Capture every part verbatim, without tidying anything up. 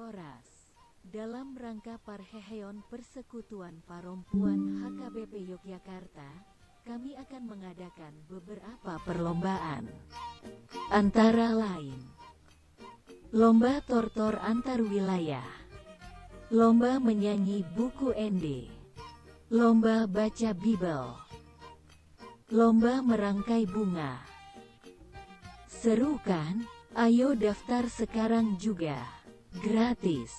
Horas. Dalam rangka parheheon Persekutuan Parompuan H K B P Yogyakarta, kami akan mengadakan beberapa perlombaan. Antara lain, lomba tortor antar wilayah, lomba menyanyi buku ende, lomba baca Bibel, lomba merangkai bunga. Seru kan? Ayo daftar sekarang juga. Gratis.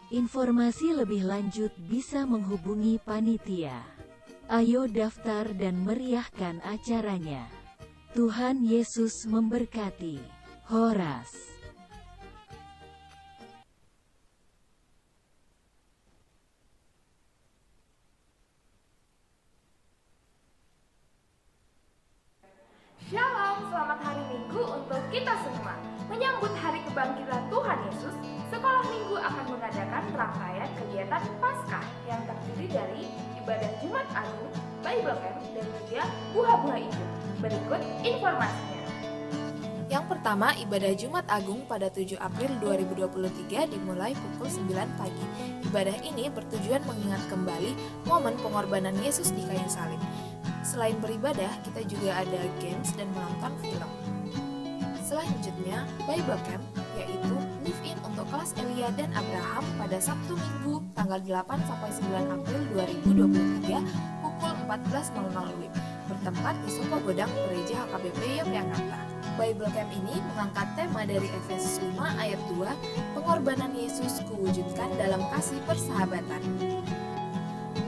Informasi lebih lanjut bisa menghubungi panitia. Ayo daftar dan meriahkan acaranya. Tuhan Yesus memberkati. Horas. Shalom, selamat hari Minggu untuk kita semua. Menyambut hari kebangkitan Tuhan Yesus, Sekolah Minggu akan mengadakan rangkaian kegiatan Paskah yang terdiri dari ibadah Jumat Agung, Bible Camp, dan juga buah-buah ijo. Berikut informasinya. Yang pertama, ibadah Jumat Agung pada tujuh April dua ribu dua puluh tiga dimulai pukul sembilan pagi. Ibadah ini bertujuan mengingat kembali momen pengorbanan Yesus di kayu salib. Selain beribadah, kita juga ada games dan menonton film. Selanjutnya, Bible Camp, yaitu Live In untuk kelas Elia dan Abraham pada Sabtu Minggu tanggal delapan sampai sembilan April dua ribu dua puluh tiga pukul empat belas nol nol W I B, bertempat di Sopo Godang Gereja H K B P Yogyakarta. Bible Camp ini mengangkat tema dari Efesus lima ayat dua, "Pengorbanan Yesus kuwujudkan dalam kasih persahabatan."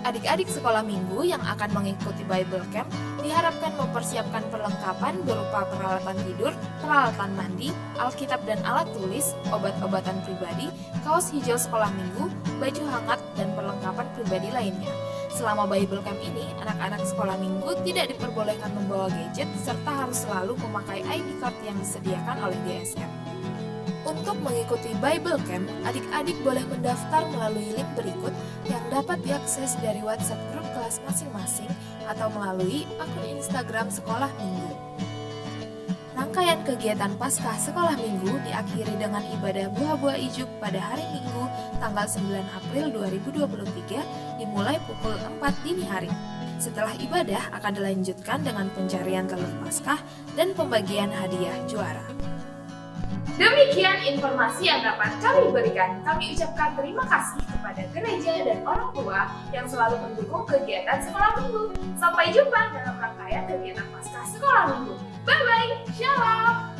Adik-adik sekolah minggu yang akan mengikuti Bible Camp diharapkan mempersiapkan perlengkapan berupa peralatan tidur, peralatan mandi, Alkitab dan alat tulis, obat-obatan pribadi, kaos hijau sekolah minggu, baju hangat, dan perlengkapan pribadi lainnya. Selama Bible Camp ini, anak-anak sekolah minggu tidak diperbolehkan membawa gadget serta harus selalu memakai I D card yang disediakan oleh G S M. Untuk mengikuti Bible Camp, adik-adik boleh mendaftar melalui link berikut yang dapat diakses dari WhatsApp grup kelas masing-masing atau melalui akun Instagram sekolah minggu. Rangkaian kegiatan Paskah sekolah minggu diakhiri dengan ibadah buah-buah ijuk pada hari Minggu, tanggal sembilan April dua ribu dua puluh tiga, dimulai pukul empat dini hari. Setelah ibadah, akan dilanjutkan dengan pencarian telur Paskah dan pembagian hadiah juara. Demikian informasi yang dapat kami berikan. Kami ucapkan terima kasih kepada gereja dan orang tua yang selalu mendukung kegiatan sekolah minggu. Sampai jumpa dalam rangkaian kegiatan Paskah sekolah minggu. Bye bye, shalom.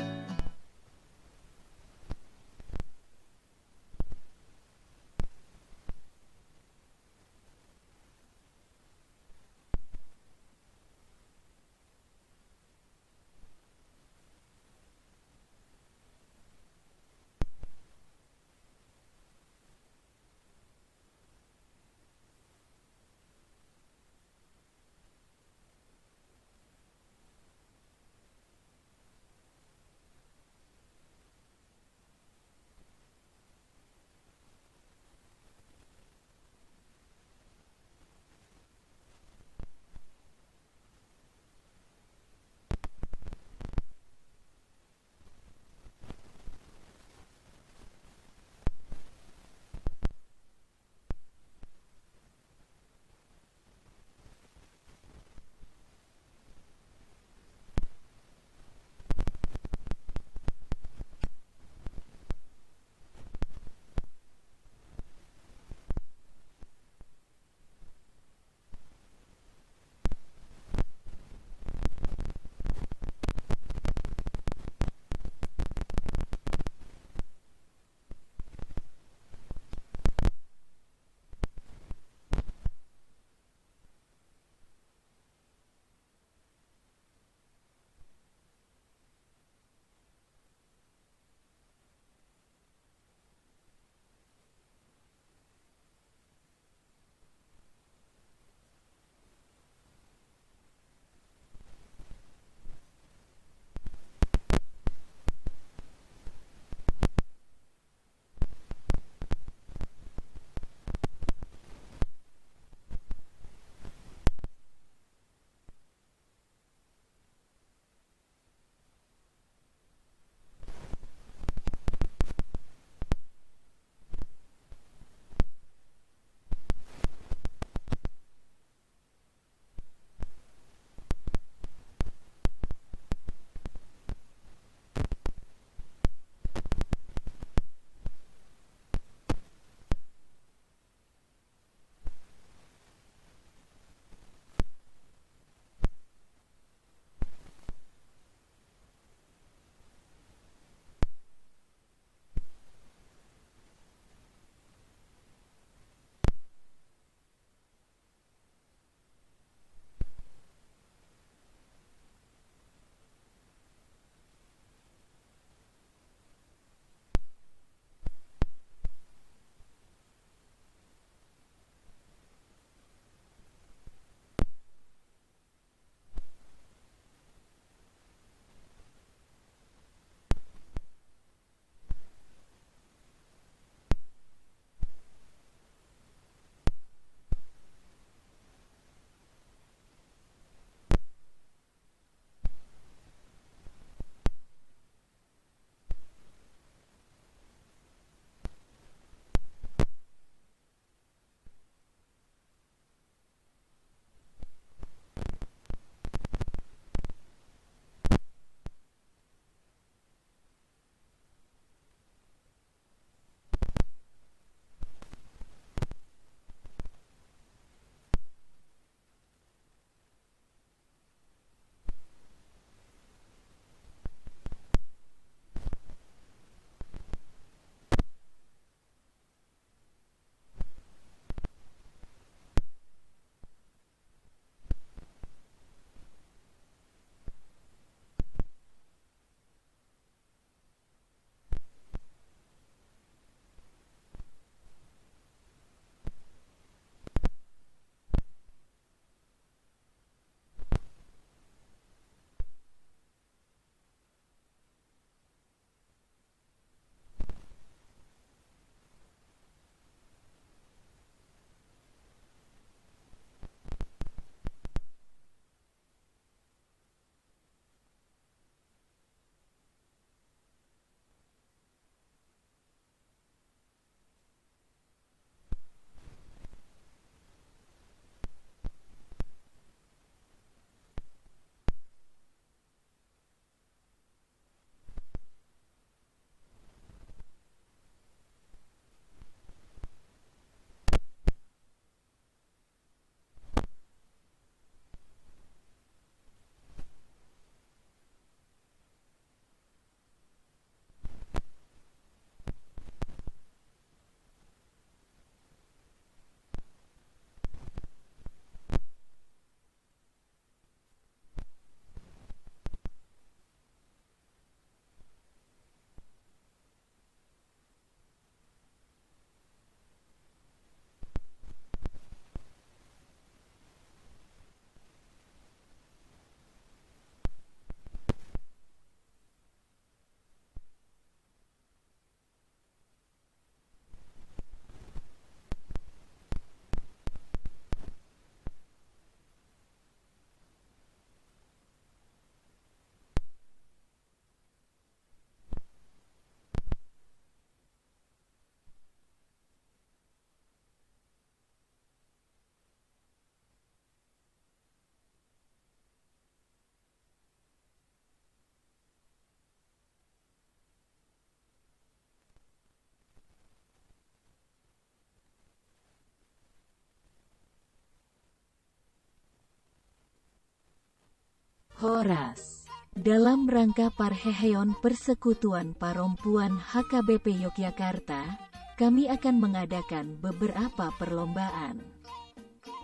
Horas. Dalam rangka parheheon Persekutuan Parompuan H K B P Yogyakarta, kami akan mengadakan beberapa perlombaan.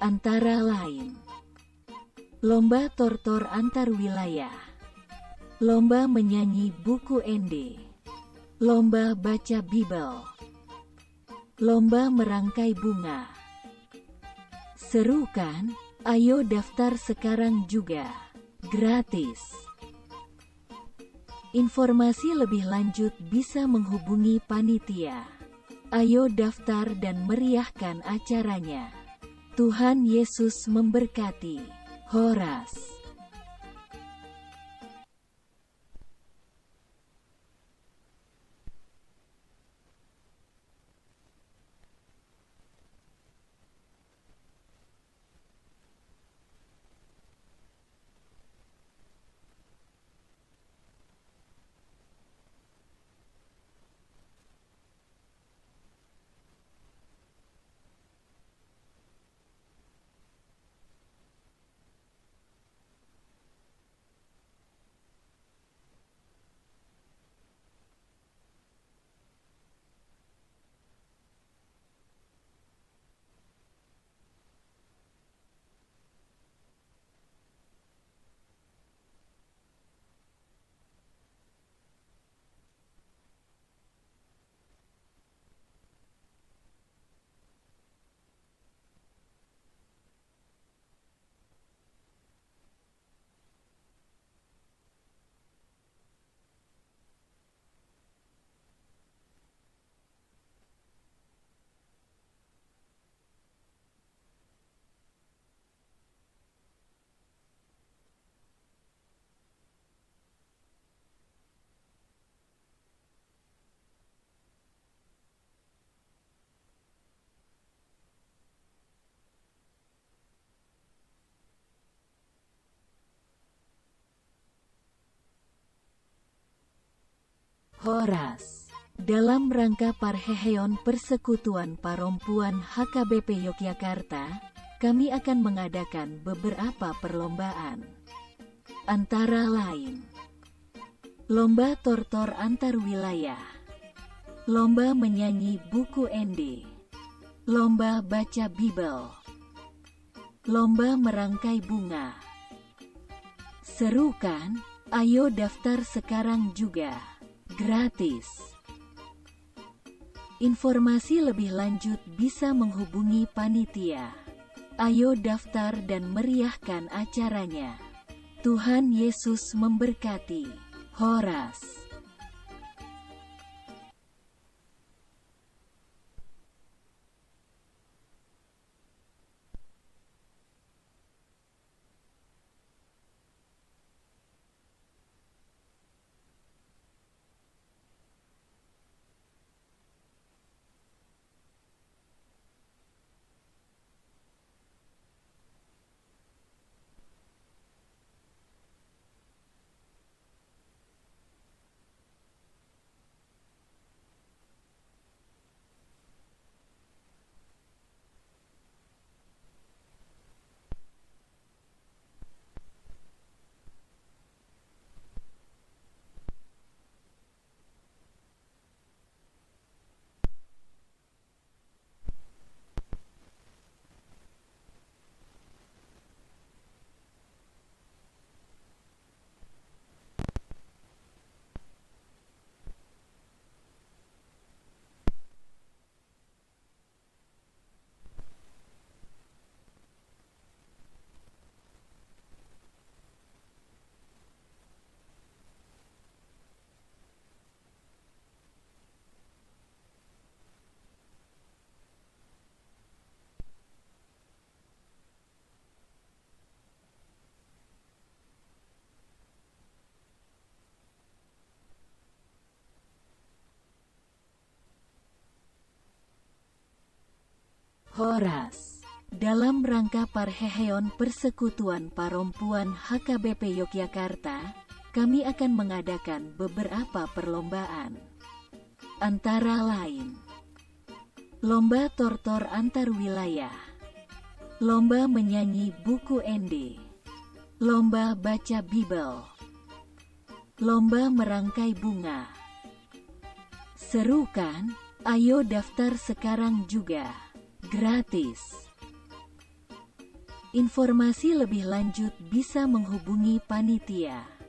Antara lain, lomba tortor antar wilayah, lomba menyanyi buku ende, lomba baca Bibel, lomba merangkai bunga. Seru kan? Ayo daftar sekarang juga. Gratis. Informasi lebih lanjut bisa menghubungi panitia. Ayo daftar dan meriahkan acaranya. Tuhan Yesus memberkati. Horas. Horas. Dalam rangka parheheon Persekutuan Parompuan H K B P Yogyakarta, kami akan mengadakan beberapa perlombaan. Antara lain, lomba tortor antar wilayah, lomba menyanyi buku ende, lomba baca Bibel, lomba merangkai bunga. Seru kan? Ayo daftar sekarang juga. Gratis. Informasi lebih lanjut bisa menghubungi panitia. Ayo daftar dan meriahkan acaranya. Tuhan Yesus memberkati. Horas. Horas. Dalam rangka parheheon Persekutuan Parompuan H K B P Yogyakarta, kami akan mengadakan beberapa perlombaan. Antara lain, lomba tortor antar wilayah, lomba menyanyi buku ende, Lomba baca Bibel. Lomba merangkai bunga. Seru kan? Ayo daftar sekarang juga. Gratis. Informasi lebih lanjut bisa menghubungi panitia.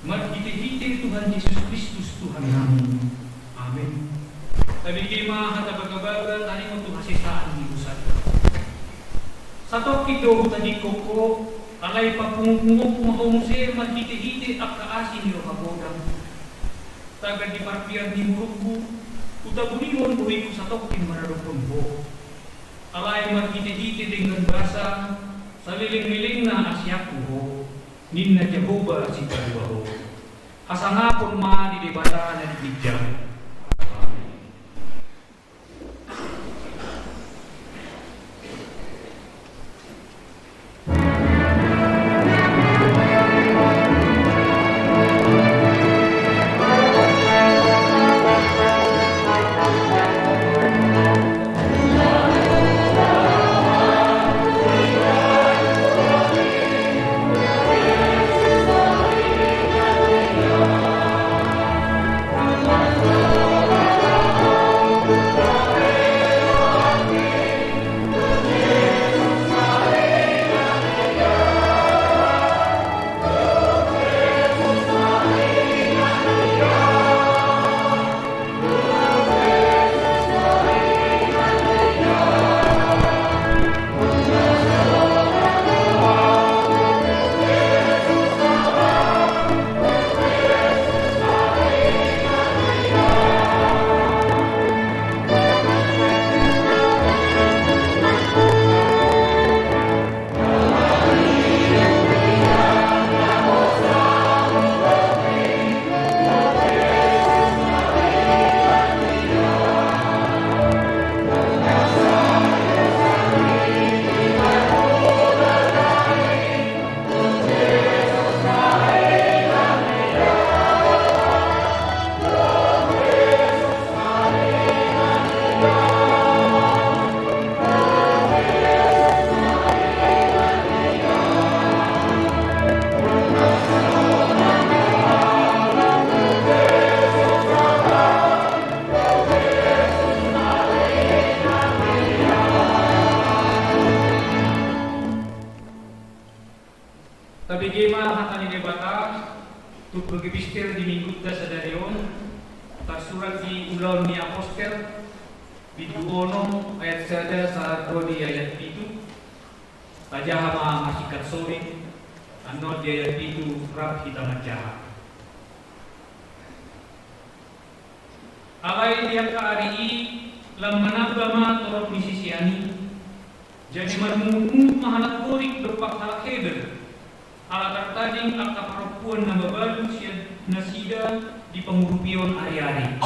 marhite-hite Tuhan Jesus Kristus Tuhannami. Amen. Tabege ma hata bagabaga taringot tu hasesaan ni dosanta. Satongkin do hutadingkon ho, alai papungu-pungu ma ho muse marhite-hite angka asi ni roha godang. Tagan di parpiar ni hurungku, hutabunihon bohiku satongkin maradophon ho. Alai marhite-hite denggan basa, saleleng-lelengna asianku ho, ninna Jahowa Sipatua ho. Hasangapon ma di Debata na di ginjang. Amen. Tabege ma hata ni Debata, turpuk epistel di minggunta sadari on, tarsurat di Ulaon ni Apostel, bindu onom ayat sada sahat ro di ayat pitu. Tajaha ma marsingkat soring, annon di ayat pitu rap hita manjaha. Alai di angka ari i, lam manamba ma torop ni sisean i, jadi marmungut-mungut ma halak Gorik dompak halak Heber, ala tartading angka parompuan na mabalu sian nasida di pangurupion ari-ari.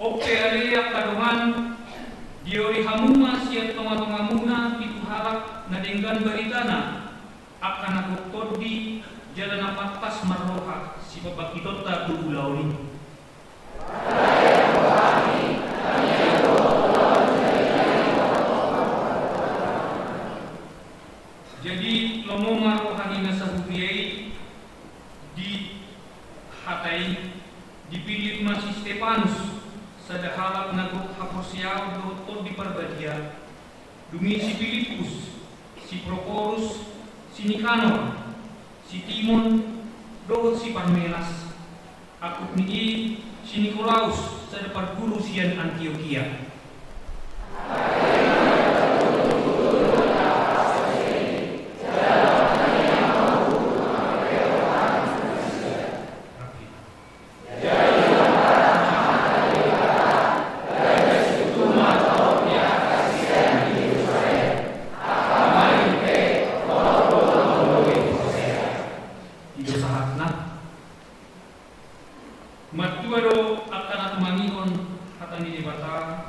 On pe ale angka dongan, diori hamu ma sian tonga-tongamuna pitu halak na denggan baritana, angka na gok tondi jala na pantas marroha sipambangkitonta tu ulaon i. Jadi lomo ma roha ni na sahuria i di hata i, dipillit ma si Stepanus, sada halak na gok haporseaon dohot Tondi Parbadia, dung i si Pilippus, si Prokorus, si Nikanor, si Timon, dohot si Parmenas, angkup ni i si Nikolaus, sada parguru sian Antiokia. I do sahatna. Martua do angka na tumangihon hata ni Debata,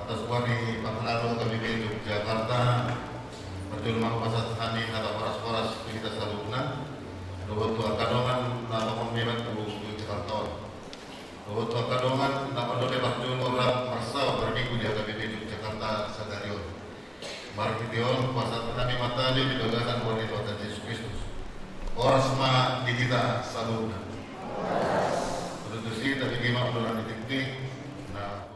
Atas wari pangalalu H K B P Yogyakarta, parjolo ma hupasahat hami hata horas-horas tu hita saluhutna, dohot tu angka dongan na tongon memang tu Yogyakarta on. Dohot tu angka dongan na mandok parjolo rap marsaor marminggu di H K B P Yogyakarta sadari on. Marhite on, hupasahat hami ma tali di bagasan goar ni Tuhanta Jesus Kristus. Horas ma di hita saluhutna. Tutu si, tabege ma ulaon ni tingki. Na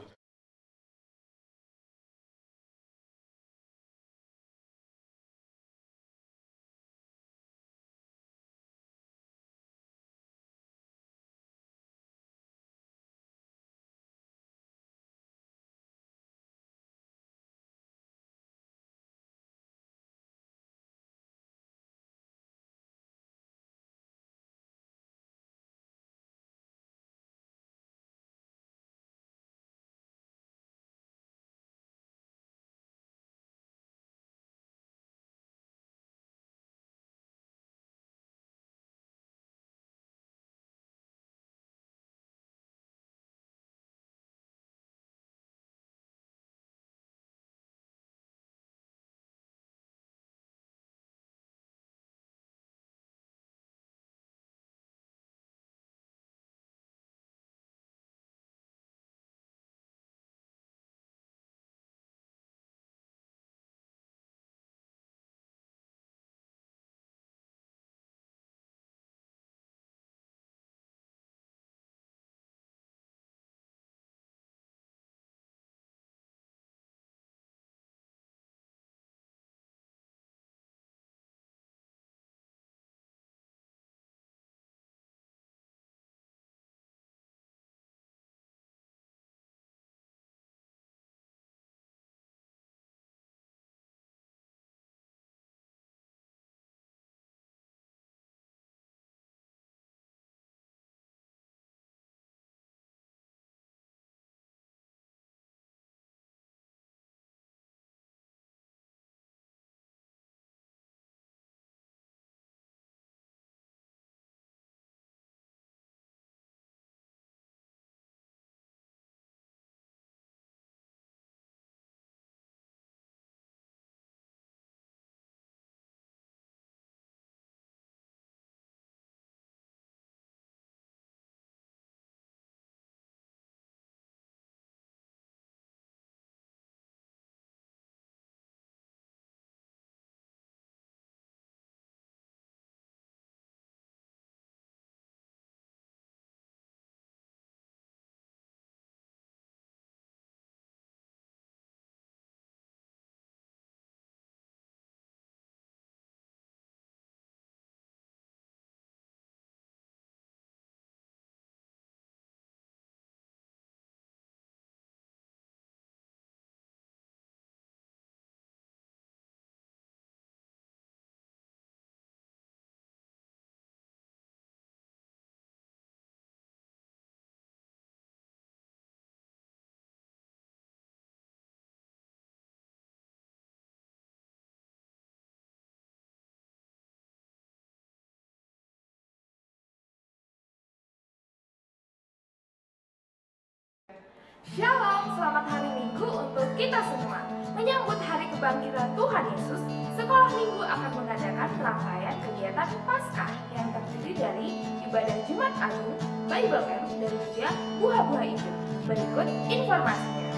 Shalom, selamat hari Minggu untuk kita semua. Menyambut hari kebangkitan Tuhan Yesus, Sekolah Minggu akan mengadakan rangkaian kegiatan Paskah yang terdiri dari ibadah Jumat Agung, Bible Camp, dan juga buah-buah hidup. Berikut informasinya.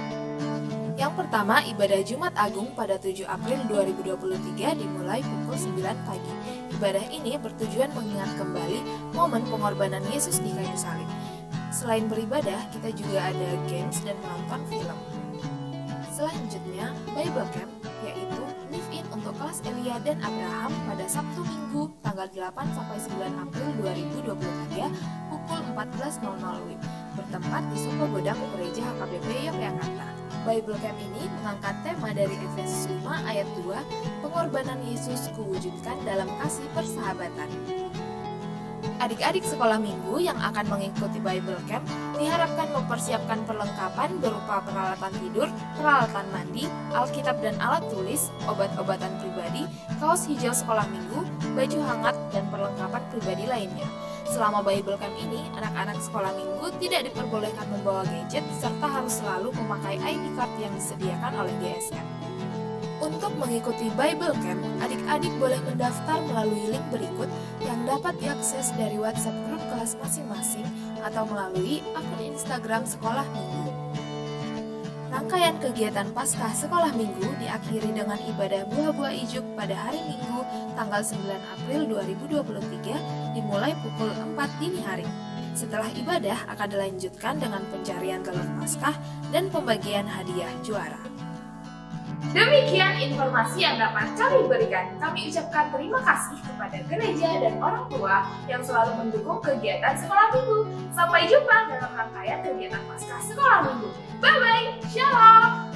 Yang pertama, ibadah Jumat Agung pada tujuh April dua ribu dua puluh tiga dimulai pukul sembilan pagi. Ibadah ini bertujuan mengingat kembali momen pengorbanan Yesus di kayu salib. Selain beribadah, kita juga ada games dan menonton film. Selanjutnya, Bible Camp, yaitu Live In untuk kelas Elia dan Abraham pada Sabtu Minggu tanggal delapan sampai sembilan April dua ribu dua puluh tiga pukul empat belas nol nol W I B, bertempat di Soko Godang Gereja H K B P Yogyakarta. Bible Camp ini mengangkat tema dari Efesus lima ayat dua, "Pengorbanan Yesus kuwujudkan dalam kasih persahabatan." Adik-adik sekolah minggu yang akan mengikuti Bible Camp diharapkan mempersiapkan perlengkapan berupa peralatan tidur, peralatan mandi, Alkitab dan alat tulis, obat-obatan pribadi, kaos hijau sekolah minggu, baju hangat, dan perlengkapan pribadi lainnya. Selama Bible Camp ini, anak-anak sekolah minggu tidak diperbolehkan membawa gadget serta harus selalu memakai I D card yang disediakan oleh G S M. Untuk mengikuti Bible Camp, adik-adik boleh mendaftar melalui link berikut yang dapat diakses dari WhatsApp grup kelas masing-masing atau melalui akun Instagram sekolah minggu. Rangkaian kegiatan Paskah Sekolah Minggu diakhiri dengan ibadah buah-buah ijuk pada hari Minggu, tanggal sembilan April dua ribu dua puluh tiga, dimulai pukul empat dini hari. Setelah ibadah akan dilanjutkan dengan pencarian telur Paskah dan pembagian hadiah juara. Demikian informasi yang dapat kami berikan. Kami ucapkan terima kasih kepada gereja dan orang tua yang selalu mendukung kegiatan sekolah minggu. Sampai jumpa dalam rangkaian kegiatan Paskah Sekolah Minggu. Bye bye, shalom.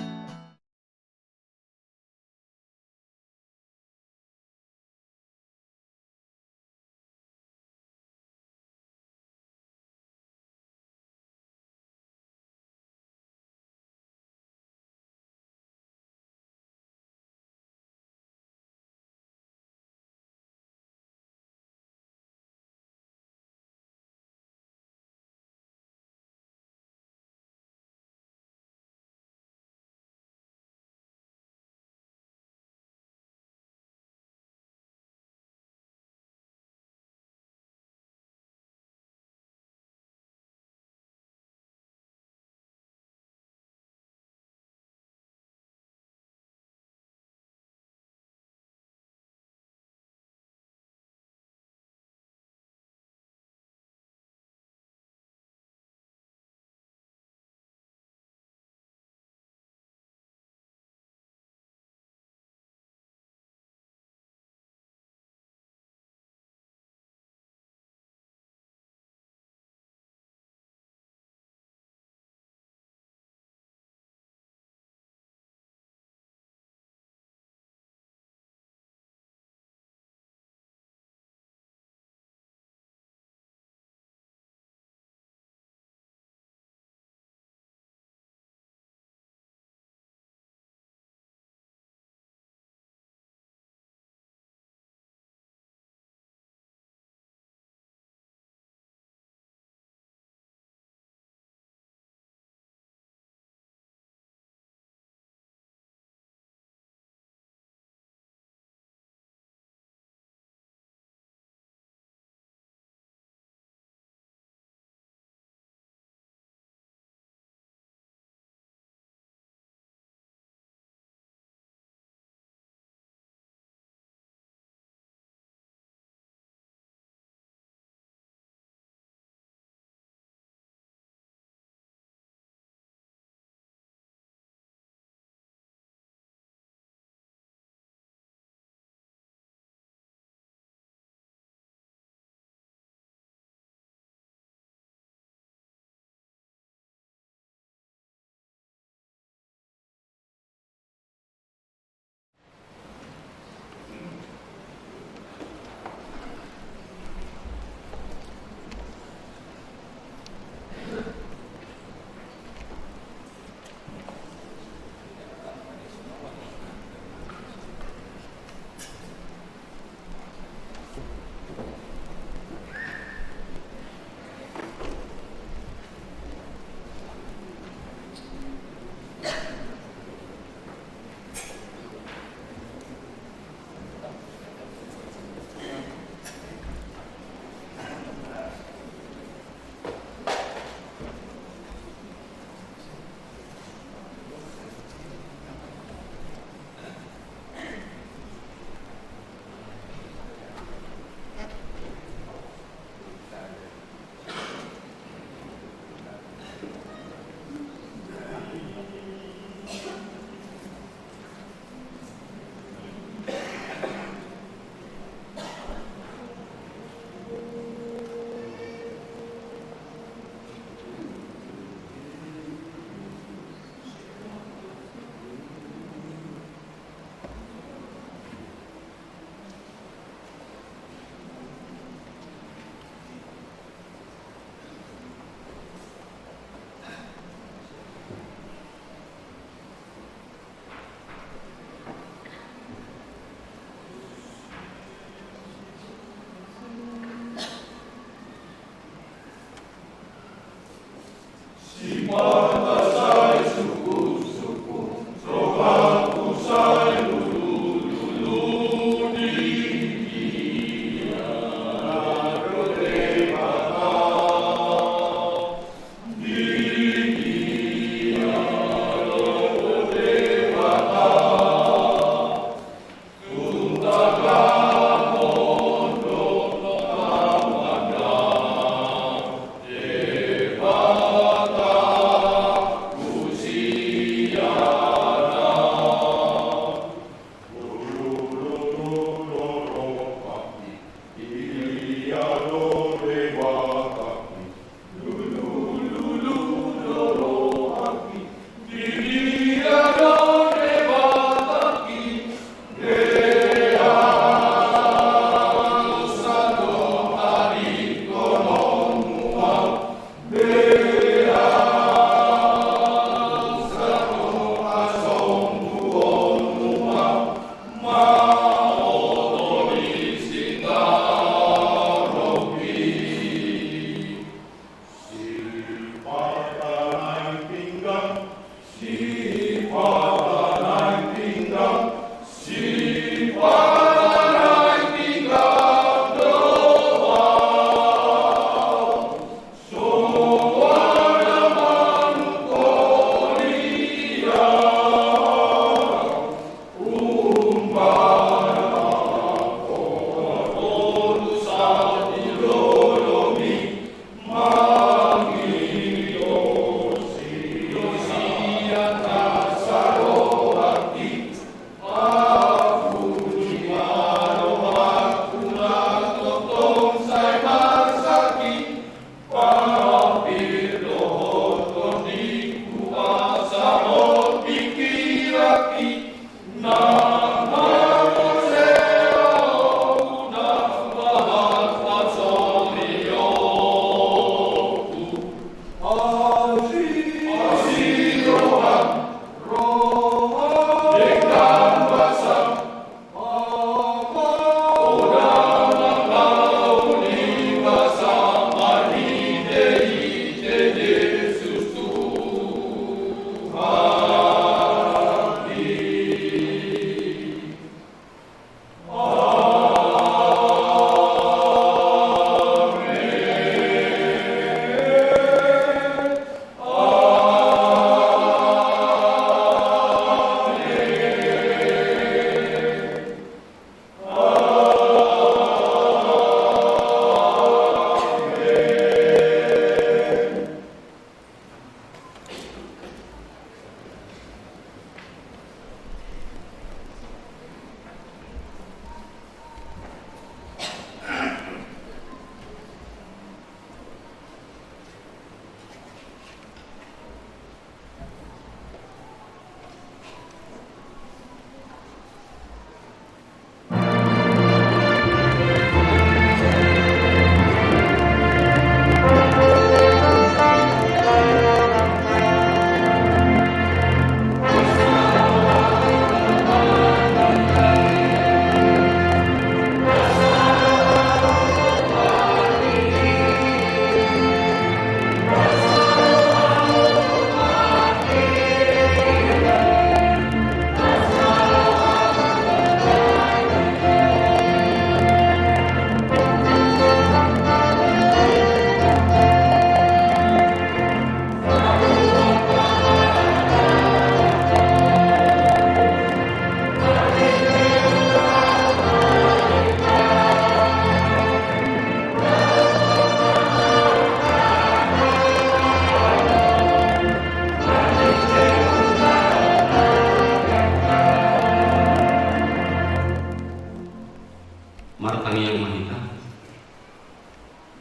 Martangiang ma hita.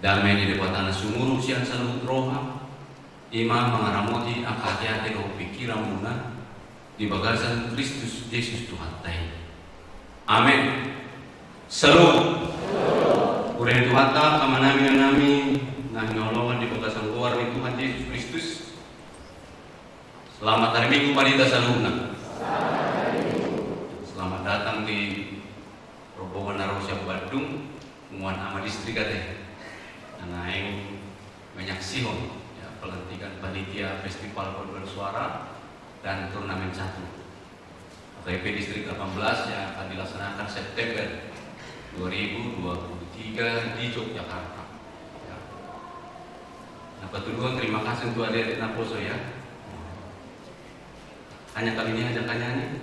Dame ni Debata na sumurung sian saluhut roha, i ma mangaramoti angka ateate dohot pingkiranmuna di bagasan Kristus Jesus Tuhanta i. Amen. Syalom. Hurang ni Tuhanta, amanami, inanami na hinaholongan di bagasan goar ni Tuhan Jesus Kristus. Selamat hari Minggu ma di hita saluhutna. Selamat datang di rombongan na ro sian Bandung, punguan ama distrik ate, na naeng manyaksihon, ya, pelantikan panitia Festival Paduan Suara dan Turnamen Catur. H K I P Distrik delapan belas yang akan dilaksanakan September dua ribu dua puluh tiga di Yogyakarta. Ya. Nah, patuluhon terima kasih untuk adik-adik naposo, ya. Hanya kali ini aja kan nyanyi.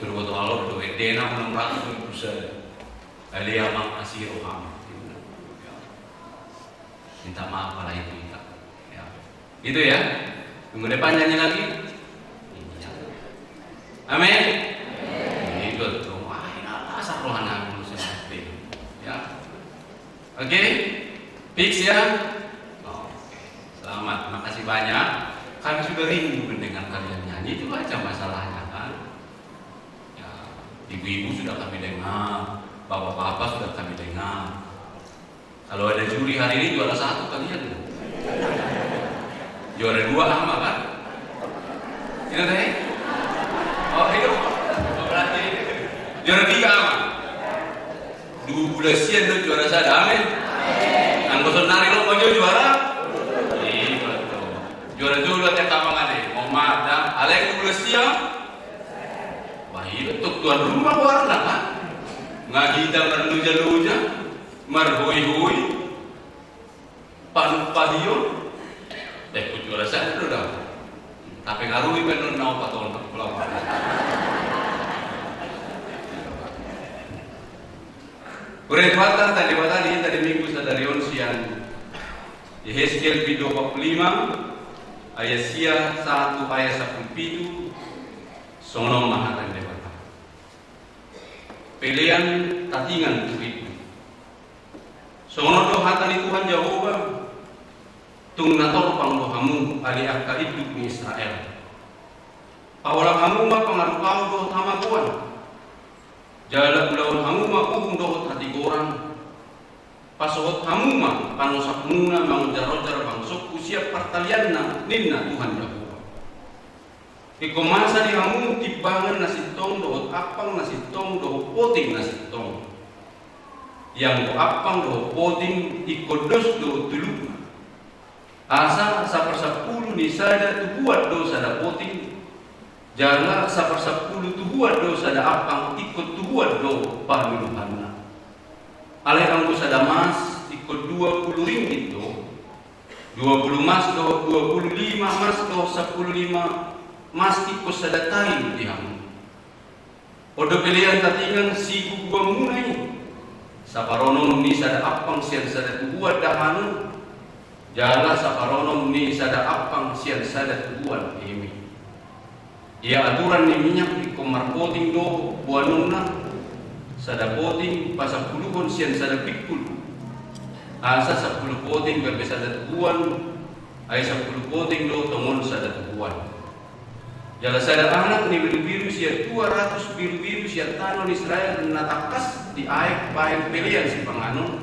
Turu boto alor do edena enam ratus ribu saja. Kali ya, Mang, asi roham. Minta maaf kalau itu kita. Ya. Gitu ya. Minggu depan nyanyi lagi. Iya. Amin. Itu tuh. Wah, ini apa asal rohana manusia mati. Ya. Oke? Fix ya? Oke. Selamat, makasih banyak. Kami sudah rindu mendengar kalian nyanyi, itu aja masalahnya kan. Ya, ibu-ibu sudah kami dengar, bapak-bapak sudah kami dengar. Kalau ada juri hari ini juara satu kalian. Juara dua ama kan? Tidak teh? Oh, iya. Oh, berarti juara tiga ama. Dua belas sian do juara sada, amin. Anggo sonari lo mau juara? Iya, betul. Juara dua belas yang kapan ada? Mau mada, alai dua belas sian. Wah, iya, untuk tuan rumah warna kan? Nggak kita marluja-luja, marhoi-hoi. Panumpahion. Eh, ku juara sada do dah. Tapi ngarui benar nau paton pulang. Hurang Tuhanta, tadi batadi tadi minggu sadari on sian Yehezkiel bindu opat puluh lima ayat sia sahat tu ayat sampulu pitu. Songon on ma hata ni Debata. Pelean tatingan tu rindu. Songon on do hata ni Tuhan Jahowa, tung na torpang do hamu ale angka induk ni Israel. Paholang hamu ma pangarupaon dohot hamagoan, jala ulahon hamu ma uhum dohot hatigoran. Pasohot hamu ma panosakmuna mangojarojar bangsongku sian partalianna, ninna Tuhan Jahowa. Ingkon masa di hamu timbangan na sintong dohot ampang na sintong dohot poting na sintong. Ianggo ampang dohot poting ingkon dos do tulukna. Asa saparsampulu ni sada tubuan do sada poting, jala saparsampulu tubuan do sada ampang ingkon tubuan do panuluhanna. Alai anggo sada mas ingkon dua pulu ringgit do, dua pulu mas dohot dua pulu lima mas dohot sampulu lima mas ingkon sada taim di hamu. On do pelean tatingan siguguanmuna i, saparonom ni sada ampang sian sada tubuan dahanon, jala saparonom ni sada ampang sian sada tubuan eme. Ia aturan ni minyak ingkon marpoting do boanonna, sada poting pasampuluhon sian sada pingkul. Asa sampulu poting gabe sada tubuan, ai sampulu poting do tongon sada tubuan. Jala sada anak ni birubiru sian dua ratus birubiru sian tano ni Israel na tangkas di aek bahen pelean sipanganon,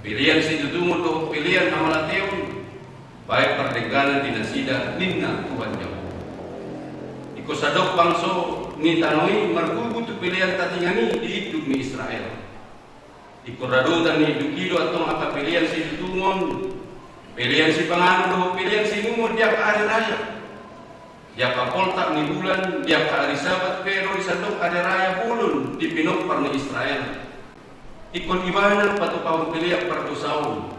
pelean situtungon dohot pelean hamalateon, bahen pardengganan di nasida, ninna Tuhan Jahowa. Ingkon sadok bangso ni tano i margugu tu pelean tatingan i di induk ni Israel. Ingkon radotan ni induk i do antong angka pelean situtungon, pelean sipanganon dohot pelean siinumon di angka ari raya, di angka poltak ni bulan, di angka ari Sabat pe ro di sandok ari raya bolon di pinompar ni Israel. Ingkon ibana patupahon pelean pardosaon,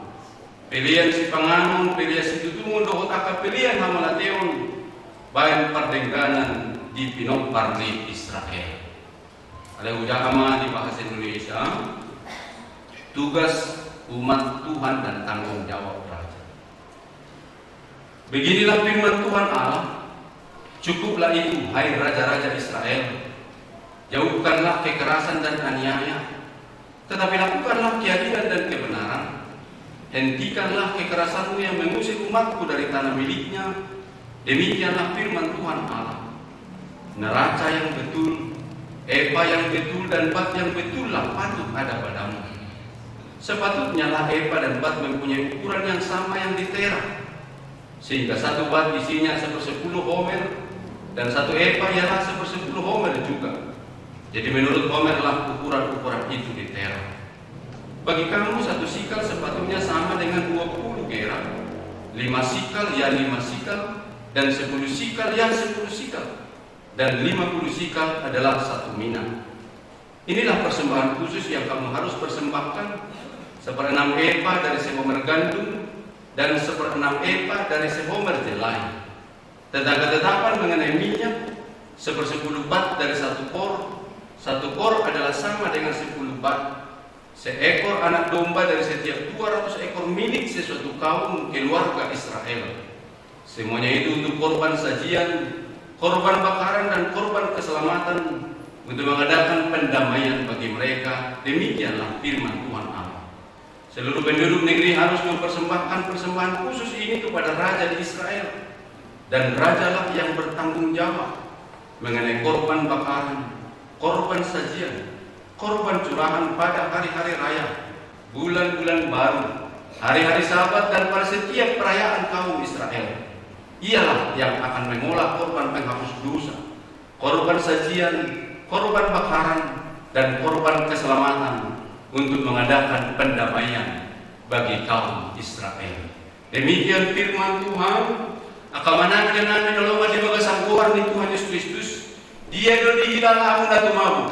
pelean sipanganon, pelean situtungon dohot angka pelean hamalateon, bahen pardengganan di pinompar ni Israel. Alai hujaha ma di bahasa Indonesia, tugas umat Tuhan dan tanggung jawab raja. Beginilah firman Tuhan Allah, cukuplah itu, hai raja-raja Israel, jauhkanlah kekerasan dan aniaya, tetapi lakukanlah keadilan dan kebenaran. Hentikanlah kekerasanmu yang mengusir umatku dari tanah miliknya. Demikianlah firman Tuhan Allah. Neraca yang betul, efa yang betul, dan bat yang betullah patut ada padamu. Sepatutnyalah efa dan bat mempunyai ukuran yang sama yang ditera, sehingga satu bat isinya sepersepuluh homer, dan satu efa ialah sepersepuluh homer juga. Jadi menurut homerlah ukuran-ukuran itu ditera. Bagi kamu satu sikal sepatutnya sama dengan dua puluh gerah, lima sikal ya lima sikal, dan sepuluh sikal ya sepuluh sikal, dan lima puluh sikal adalah satu mina. Inilah persembahan khusus yang kamu harus persembahkan: seperenam efa dari sehomer gandum, dan seperenam efa dari sehomer jelai. Tentang ketetapan mengenai minyak, sepersepuluh bat dari satu kor, satu kor adalah sama dengan sepuluh bat. Seekor anak domba dari setiap dua ratus ekor milik sesuatu kaum keluarga Israel. Semuanya itu untuk korban sajian, korban bakaran, dan korban keselamatan, untuk mengadakan pendamaian bagi mereka. Demikianlah firman Tuhan Allah. Seluruh penduduk negeri harus mempersembahkan persembahan khusus ini kepada raja di Israel, dan rajalah yang bertanggung jawab mengenai korban bakaran, korban sajian, korban curahan pada hari-hari raya, bulan-bulan baru, hari-hari Sabat, dan pada setiap perayaan kaum Israel. Ialah yang akan mengolah korban penghapus dosa, korban sajian, korban bakaran, dan korban keselamatan untuk mengadakan pendamaian bagi kaum Israel. Demikian firman Tuhan. Angka amanami, inanami na hinaholongan di bagasan goar ni Tuhan Yesus Kristus, dia do dihilala hamu na tumabo?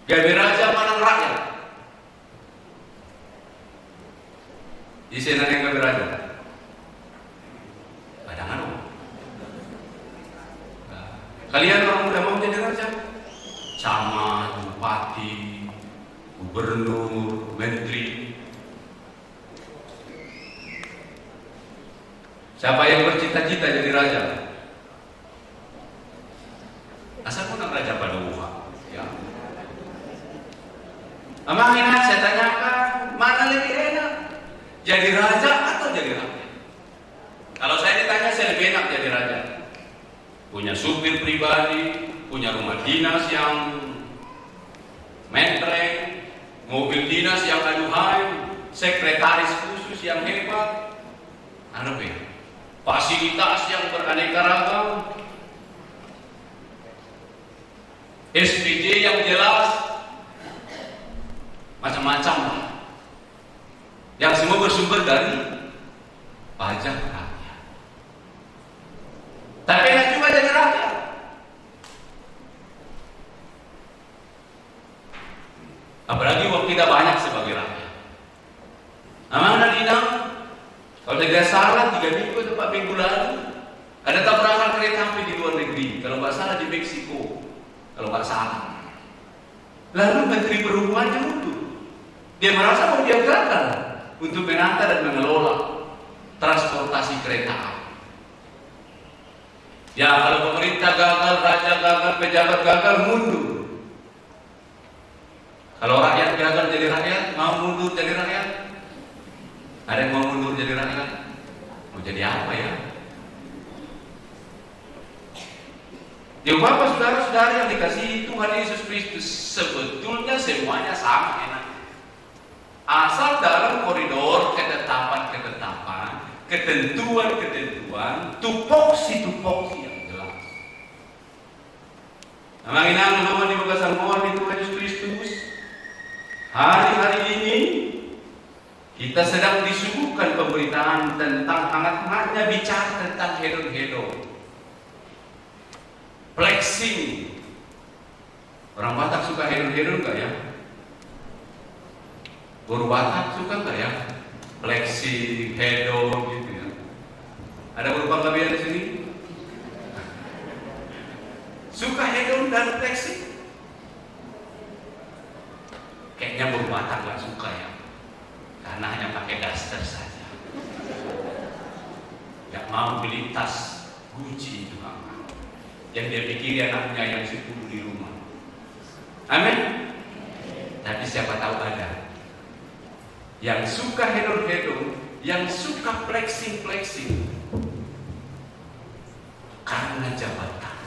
Gabe raja manang rakyat? Ise na naeng gabe raja? Padangan on. Kalian orang muda mau jadi raja? Camat, bupati, gubernur, menteri. Siapa yang bercita-cita jadi raja? Asa ko na raja pada uha, ya. Amang inang, saya tanyakan, mana lebih enak? Jadi raja atau jadi rakyat? Kalau saya ditanya, saya lebih enak jadi raja. Punya supir pribadi, punya rumah dinas yang mentereng, mobil dinas yang aduhai, sekretaris khusus yang hebat, ada be, fasilitas yang beraneka ragam, S P J yang jelas, macam-macam lah. Yang semua bersumber dari pajak rakyat. Tapi enak juga jadi rakyat. Apalagi uang kita banyak sebagai rakyat. Amang dan inang, kalau tidak salah, tiga minggu atau empat minggu lalu, ada tabrakan kereta api di luar negeri. Kalau nggak salah, di Meksiko. Kalau nggak salah. Lalu Menteri Perhubungannya mundur. Dia merasa bahwa dia gagal untuk menata dan mengelola transportasi kereta api. Ya, kalau pemerintah gagal, raja gagal, pejabat gagal, mundur. Kalau rakyat gagal jadi rakyat, mau mundur jadi rakyat? Ada yang mau mundur jadi rakyat? Mau jadi apa ya? Ya, Bapak, saudara-saudara yang dikasihi Tuhan Yesus Kristus, sebetulnya semuanya sama enak. Asal dalam koridor ketetapan-ketetapan, ketentuan-ketentuan, tupoksi-tupoksi yang jelas. Amang inang, hamu di bagasan goar ni Tuhan Yesus Kristus, hari-hari ini kita sedang disuguhkan pemberitaan tentang hangat-hangatnya bicara tentang hedon-hedon. Flexing. Orang Batak suka hedon-hedon nggak ya? Boru Batak suka nggak ya? Flexing, hedon gitu ya. Ada boru Panggabean di sini? Suka hedon dan flexing? Kayaknya boru Batak nggak suka ya. Karena hanya pakai daster saja. Nggak mau beli tas Gucci itu, Bang. Yang dia pikiri anaknya yang sepuluh di rumah. Amin. Tapi siapa tahu ada yang suka hedon-hedon, yang suka flexing-flexing karena jabatan,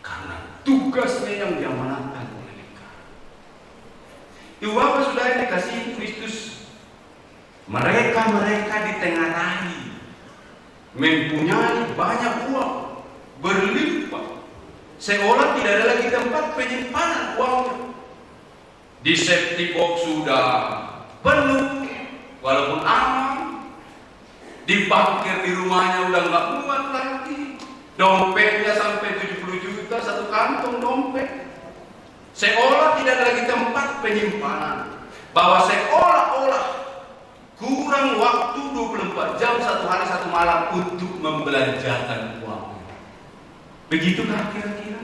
karena tugasnya yang diamanahkan oleh negara. Ibu bapak saudara yang dikasihi Kristus, mereka-mereka di tengah rai mempunyai banyak uang, berlimpah, seolah tidak ada lagi tempat penyimpanan uangnya. Di safety box sudah penuh, walaupun aman. Di parkir di rumahnya udah nggak muat lagi. Dompetnya sampai tujuh puluh juta satu kantong dompet. Seolah tidak ada lagi tempat penyimpanan. Bahwa seolah-olah kurang waktu dua puluh empat jam, satu hari satu malam untuk membelanjakan uang. Begitukah kira-kira?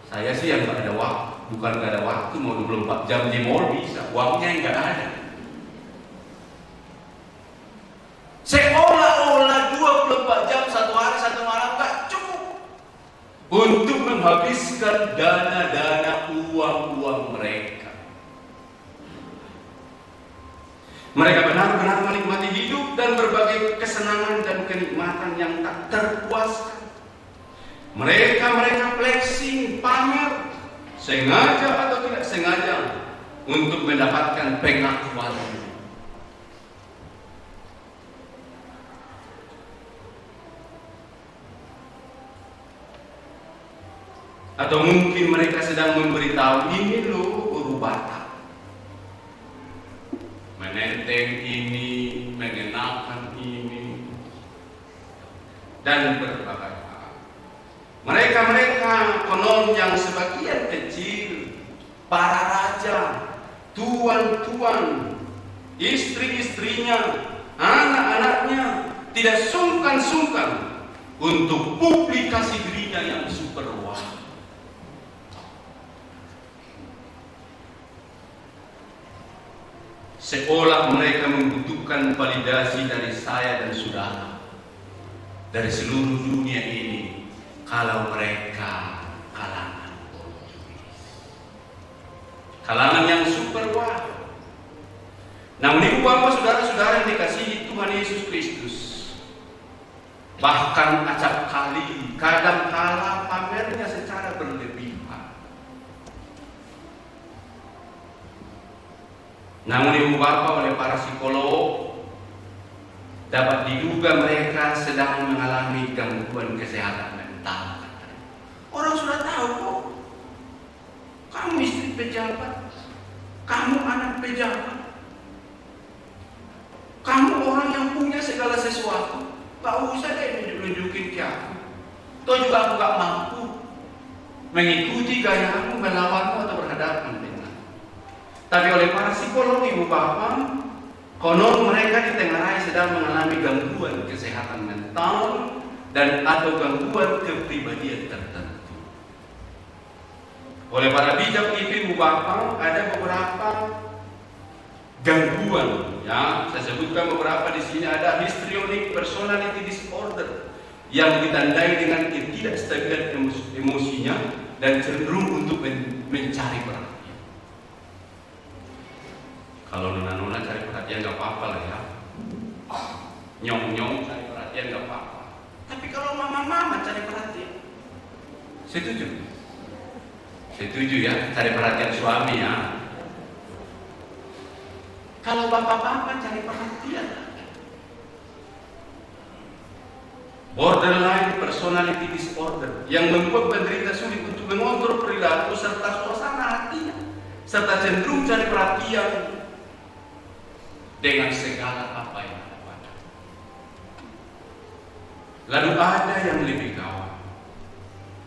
Saya sih yang nggak ada waktu, bukan nggak ada waktu, mau dua puluh empat jam di mall bisa, uangnya yang nggak ada. Seolah-olah dua puluh empat jam, satu hari satu malam nggak cukup untuk menghabiskan dana-dana uang-uang mereka. Mereka benar-benar menikmati hidup dan berbagai kesenangan dan kenikmatan yang tak terpuaskan. Mereka-mereka flexing, pamer, sengaja atau tidak sengaja, untuk mendapatkan pengakuan. Atau mungkin mereka sedang memberitahu, "Ini loh, boru Batak menenteng ini, mengenakan ini," dan berbagai hal. Mereka-mereka konon yang sebagian kecil, para raja, tuan-tuan, istri-istrinya, anak-anaknya tidak sungkan-sungkan untuk publikasi dirinya yang super wah. Seolah mereka membutuhkan validasi dari saya dan saudara, dari seluruh dunia ini, kalau mereka kalangan borjuis. Kalangan yang super wah. Namun ibu bapak saudara-saudara yang dikasihi Tuhan Yesus Kristus, Bahkan acap kali kadang kala pamernya secara berlebihan. Namun, Ibu Bapak, oleh para psikolog, dapat diduga mereka sedang mengalami gangguan kesehatan mental. Orang sudah tahu kok. Kamu istri pejabat, kamu anak pejabat, kamu orang yang punya segala sesuatu, gak usah deh nunjuk-nunjukin ke aku. Toh juga aku gak mampu mengikuti gayamu, melawanmu, atau berhadapan dengan. Tapi oleh para psikolog, Ibu Bapak, konon mereka ditengarai sedang mengalami gangguan kesehatan mental dan atau gangguan kepribadian tertentu. Oleh para bijak itu, Ibu Bapak, ada beberapa gangguan, ya. Saya sebutkan beberapa di sini. Ada histrionic personality disorder yang ditandai dengan ketidakstabilan emos-, emosinya dan cenderung untuk men-, mencari perhatian. Kalau nona-nona cari perhatian nggak apa-apa lah, ya. Nyong-nyong cari perhatian nggak apa-apa. Tapi kalau mama-mama cari perhatian, setuju? Setuju, ya, cari perhatian suami, ya. Kalau bapak-bapak cari perhatian, borderline personality disorder yang membuat penderita sulit untuk mengontrol perilaku serta suasana hatinya, serta cenderung cari perhatian dengan segala apa yang ada pada. Lalu ada yang lebih gawat,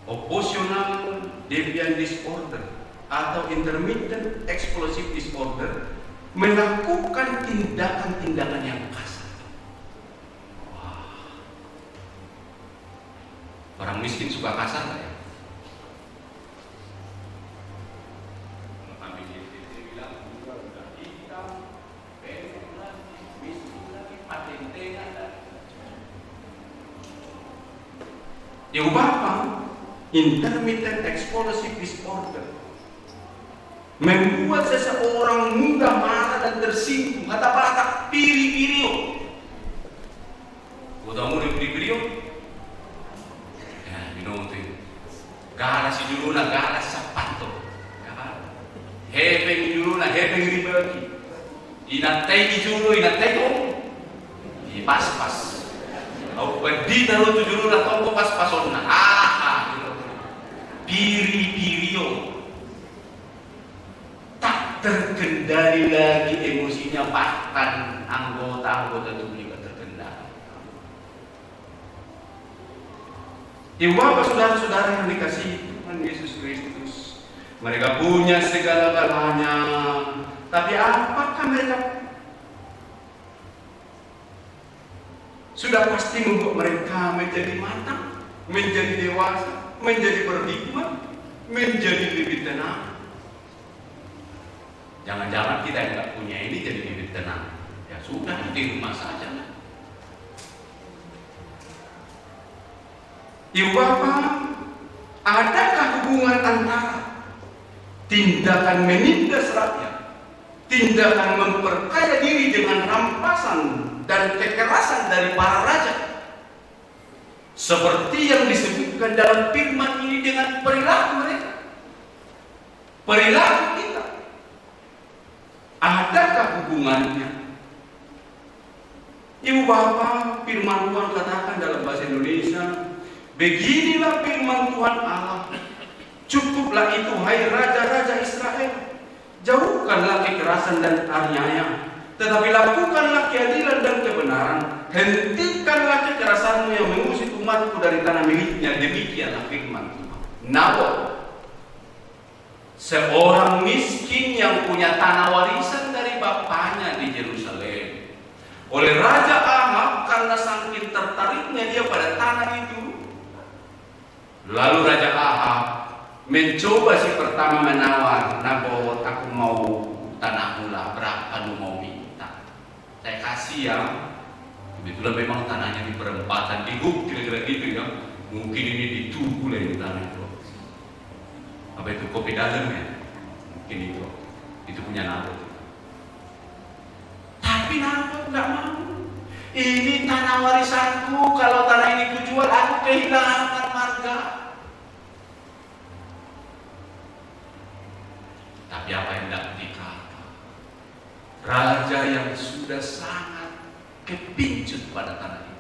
oppositional deviant disorder atau intermittent explosive disorder, melakukan tindakan-tindakan yang kasar. Wah. Orang miskin suka kasar nggak, ya? Kalau kambing G C C bilang, "Muka udah hitam, bengkok lagi, miskin lagi, patentengan lagi." Ya, Bapak, intermittent explosive disorder membuat seseorang mudah marah dan tersinggung. Hata Batak, piri-pirio. Boto hamu do piri-pirio? Ya, binoto i. Galas i jolona, galas sampang do. Hepeng i jolona, hepeng ribaki. Inantai i jolo, inantai i tong. Dipaspas. Au, pandita do tu jolona, tong do paspasonna. Aha, binoto i. Piri-pirio. Tak terkendali lagi emosinya, bahkan anggota-anggota tubuhnya tak terkendali. Ibu bapak, saudara-saudara yang dikasihi Tuhan Yesus Kristus, mereka punya segala-galanya, tapi apakah mereka sudah pasti membuat mereka menjadi matang, menjadi dewasa, menjadi berhikmat, menjadi lebih tenang? Jangan-jangan kita yang nggak punya ini jadi lebih tenang. Ya sudah, di rumah saja lah. Ibu bapak, adakah hubungan antara tindakan menindas rakyat, tindakan memperkaya diri dengan rampasan dan kekerasan dari para raja, seperti yang disebutkan dalam firman ini, dengan perilaku mereka, perilaku kita? Adakah hubungannya? Ibu bapak, firman Tuhan katakan dalam bahasa Indonesia, "Beginilah firman Tuhan Allah, cukuplah itu, hai raja-raja Israel, jauhkanlah kekerasan dan aniaya, tetapi lakukanlah keadilan dan kebenaran, hentikanlah kekerasanmu yang mengusir umatku dari tanah miliknya." Demikianlah firman Tuhan. Nabot, seorang miskin yang punya tanah warisan dari bapaknya di Yerusalem. Oleh Raja Ahab, karena saking tertariknya dia pada tanah itu, lalu Raja Ahab mencoba si pertama menawar, "Nabot, aku mau tanahmu lah, berapa lu mau minta?" Saya kasih ya. Kebetulan memang tanahnya di perempatan, di guk, kira-kira gitu ya. Mungkin ini di tugu lah ini tanah itu. Apa itu, kopi dalam ya? Mungkin itu. Itu punya Nabot. Tapi Nabot nggak mau. Ini tanah warisanku, kalau tanah ini kujual, aku kehilangan marga. Tapi apa yang hendak dikata raja yang sudah sangat kepincut pada tanah itu?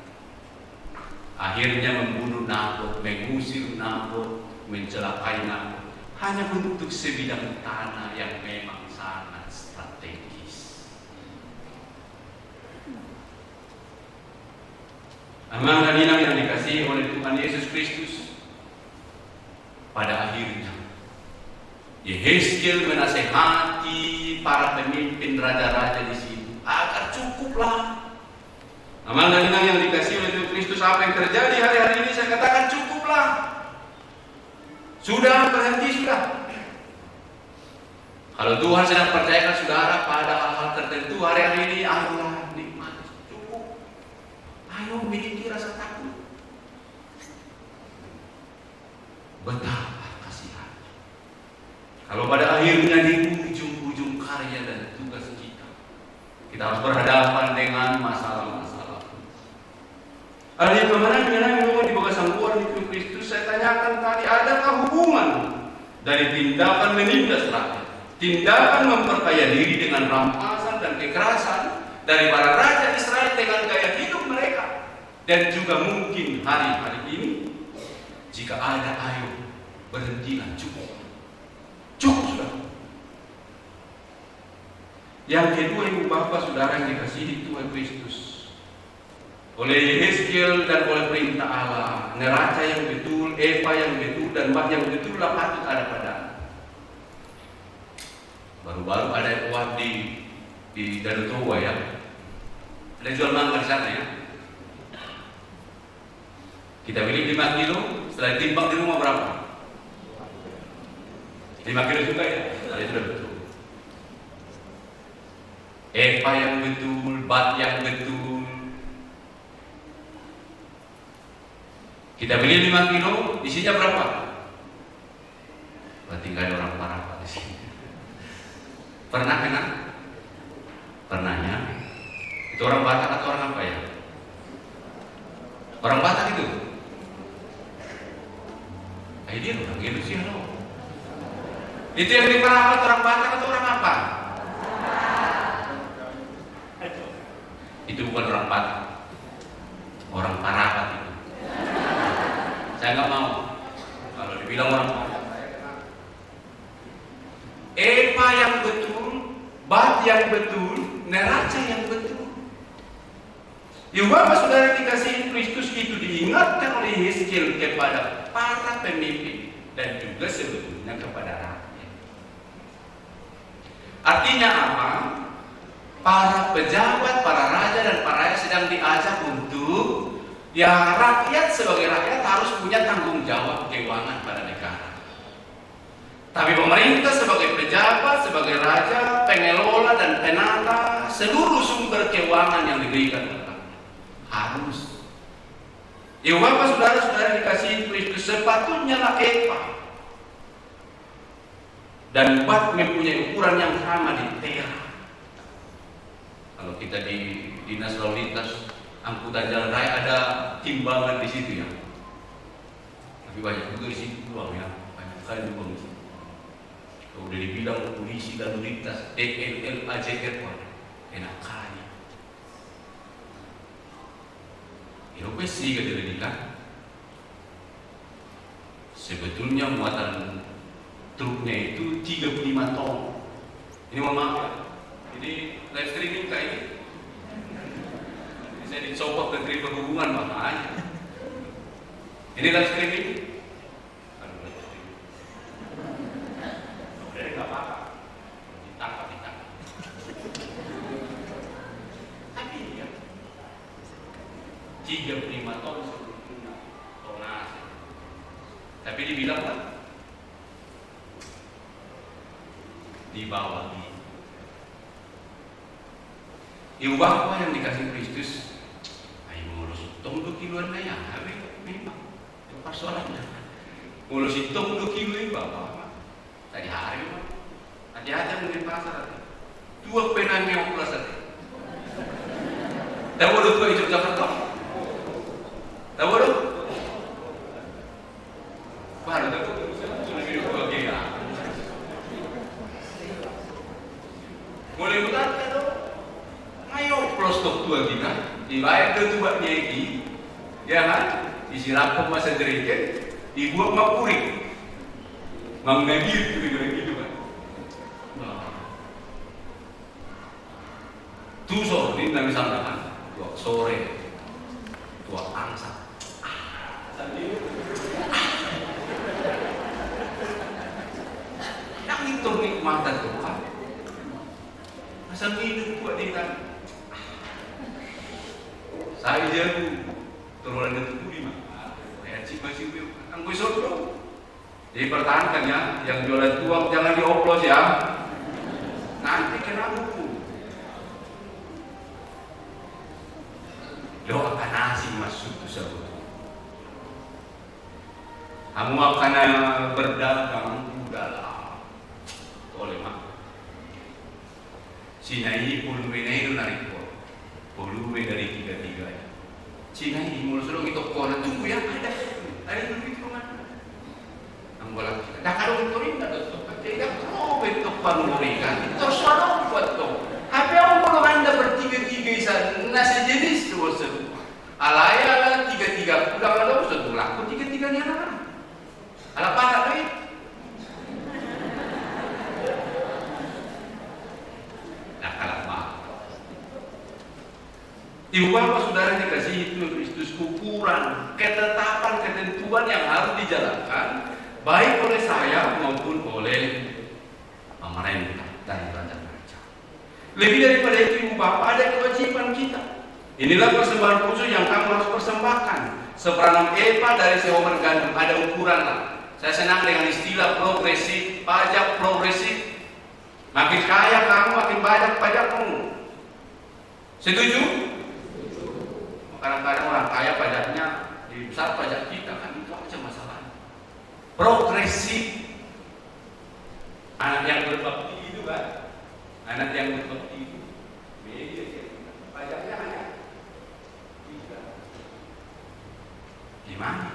Akhirnya membunuh Nabot, mengusir Nabot, mencelakai Nabot, hanya untuk sebidang tanah yang memang sangat strategis. Amang dan inang yang dikasihi oleh Tuhan Yesus Kristus, pada akhirnya Yehezkiel menasehati para pemimpin raja-raja di situ agar cukuplah. Amang dan inang yang dikasihi oleh Tuhan Kristus, apa yang terjadi hari-hari ini, saya katakan cukuplah. Sudah, berhenti sudah. Kalau Tuhan sedang percayakan saudara pada hal-hal tertentu hari-hari ini, ayolah, nikmati. Cukup. Ayo miliki rasa takut. Betapa kasihan. Kalau pada akhirnya di ujung-ujung karya dan tugas kita, kita harus berhadapan dengan masalah-masalah. Alani i, amang dan inang, di bagasan goar ni Kristus, saya tanyakan tadi, adakah hubungan dari tindakan menindas rakyat, tindakan memperkaya diri dengan rampasan dan kekerasan dari para raja Israel dengan gaya hidup mereka, dan juga mungkin hari-hari ini? Jika ada, ayo, berhentilah, cukup. Cukup sudah. Yang kedua, ibu bapa saudara yang dikasihi Tuhan Kristus, oleh Yehezkiel dan oleh perintah Allah, neraca yang betul, efa yang betul, dan bat yang betul lah patut ada pada. Baru-baru ada efa di, di Danau Toba, ya. Ada jual mangga di sana, ya. Kita beli lima kilo, setelah ditimbang di rumah berapa? Lima kilo juga, ya? Nah, itu udah betul. Efa yang betul, bat yang betul. Kita beli lima kilo, isinya berapa? Berarti nggak ada orang Parapat di sini. Pernah kena? Pernah, ya? Itu orang Batak atau orang apa, ya? Orang Batak itu? Ah, dia orang Indonesia, loh. Itu yang di Parapat orang Batak atau orang apa? Itu bukan orang Batak. Orang Parapat itu. Saya nggak mau kalau dibilang orang Parapat. Efa yang betul, bat yang betul, neraca yang betul. Ibu bapa saudara dikasihi Kristus, itu diingatkan oleh Yehezkiel kepada para pemimpin dan juga sebetulnya kepada rakyat. Artinya apa? Para pejabat, para raja, dan para rakyat sedang diajak untuk, ya, rakyat sebagai rakyat harus punya tanggung jawab keuangan pada negara. Tapi pemerintah sebagai pejabat, sebagai raja, pengelola, dan penata seluruh sumber keuangan yang diberikan oleh rakyat. Harus. Ibu bapa saudara-saudara dikasihi Kristus, sepatutnya lah efa dan bat mempunyai ukuran yang sama di tera. Kalau kita di Dinas Lalu Lintas, Angkutan Jalan Raya, ada timbangan di situ, ya. Tapi banyak juga di situ uang, ya. Banyak sekali uang di situ. Kalau udah dibilang polisi lalu lintas, T L L A J R, wah, enak kali. Ya, oke sih, kata dia kan. Sebetulnya muatan truknya itu tiga puluh lima ton. Ini mohon maaf, ya. Ini live streaming kah ini? Ini saya dicopot Menteri Perhubungan, makanya. Ini live streaming? Aduh, live streaming. Udah deh, nggak apa-apa. Ditangkap, ditangkap. Tapi ya, tiga puluh lima ton sebelumnya, tonnase. Tapi dibilang, Pak, di bawah itu. Ibu bapa yang dikasihi Kristus, ai molo sintong do kiloan na ya, memang. Persoalannya, molo sintong do kilo, ibu bapa. Tadi hari, Pak. Hati-hati, mungkin pasar, ate. Tuak pe nai meoklas, ate. Tabo do tua i Yogyakarta? Tabo do? Baru tabo do tua i Yogyakarta. Mulai utara do. Ayo, prostok tua kita. Dibaen do tuak ni Egi. Ya kan? Disiraphon ma sandiriken. Dibuat ma purik. Mangnabil tu di goreng itu kan. Nah. Tuso, ninna misalna kan, tuak sore, tuak angsa. Ndang itu nikmat tu kan. Asal minum buat dia kan. Sai jago, torolan dia tu budi mah. Kayak cik masih, anggo soto. Jadi pertahankan ya, yang jualan tuak jangan dioplos ya. Nanti kena hukum. Lo akan asing masuk tu sabut. Kamu akan berdagang, udahlah. Tole ma. Sinai puluh menai do nari ko. Puluh dari tiga-tiga. Sinai molo sudah itu kona tunggu ya ada. Ada dulu itu mana? Anggola kita. Dah kalau itu rinda betul. Tidak perlu betul panggoringan. Terus orang buat tuh. Tapi orang kalau anda bertiga-tiga isan nasi jenis tuh maksud. Alai ala tiga-tiga udah ada usah tuh laku tiga-tiga ni anak. Ala parak do i. Nah, kalah parak. Ibu bapak saudara yang dikasihi Tuhan Kristus, ukuran, ketetapan, ketentuan yang harus dijalankan baik oleh saya maupun oleh pemerintah dan raja-raja. Lebih daripada itu, ibu bapak, ada kewajiban kita. Inilah persembahan khusus yang kamu harus persembahkan. Seperanam efa dari sehomer gandum, ada ukuran lah. Saya senang dengan istilah progresif, pajak progresif. Makin kaya kamu, makin banyak pajakmu. Setuju? Kadang-kadang orang kaya pajaknya lebih besar pajak kita, kan itu aja masalahnya. Progresif. Anak yang berbakti itu kan, anak yang berbakti itu, media dia, pajaknya hanya tiga. Gimana?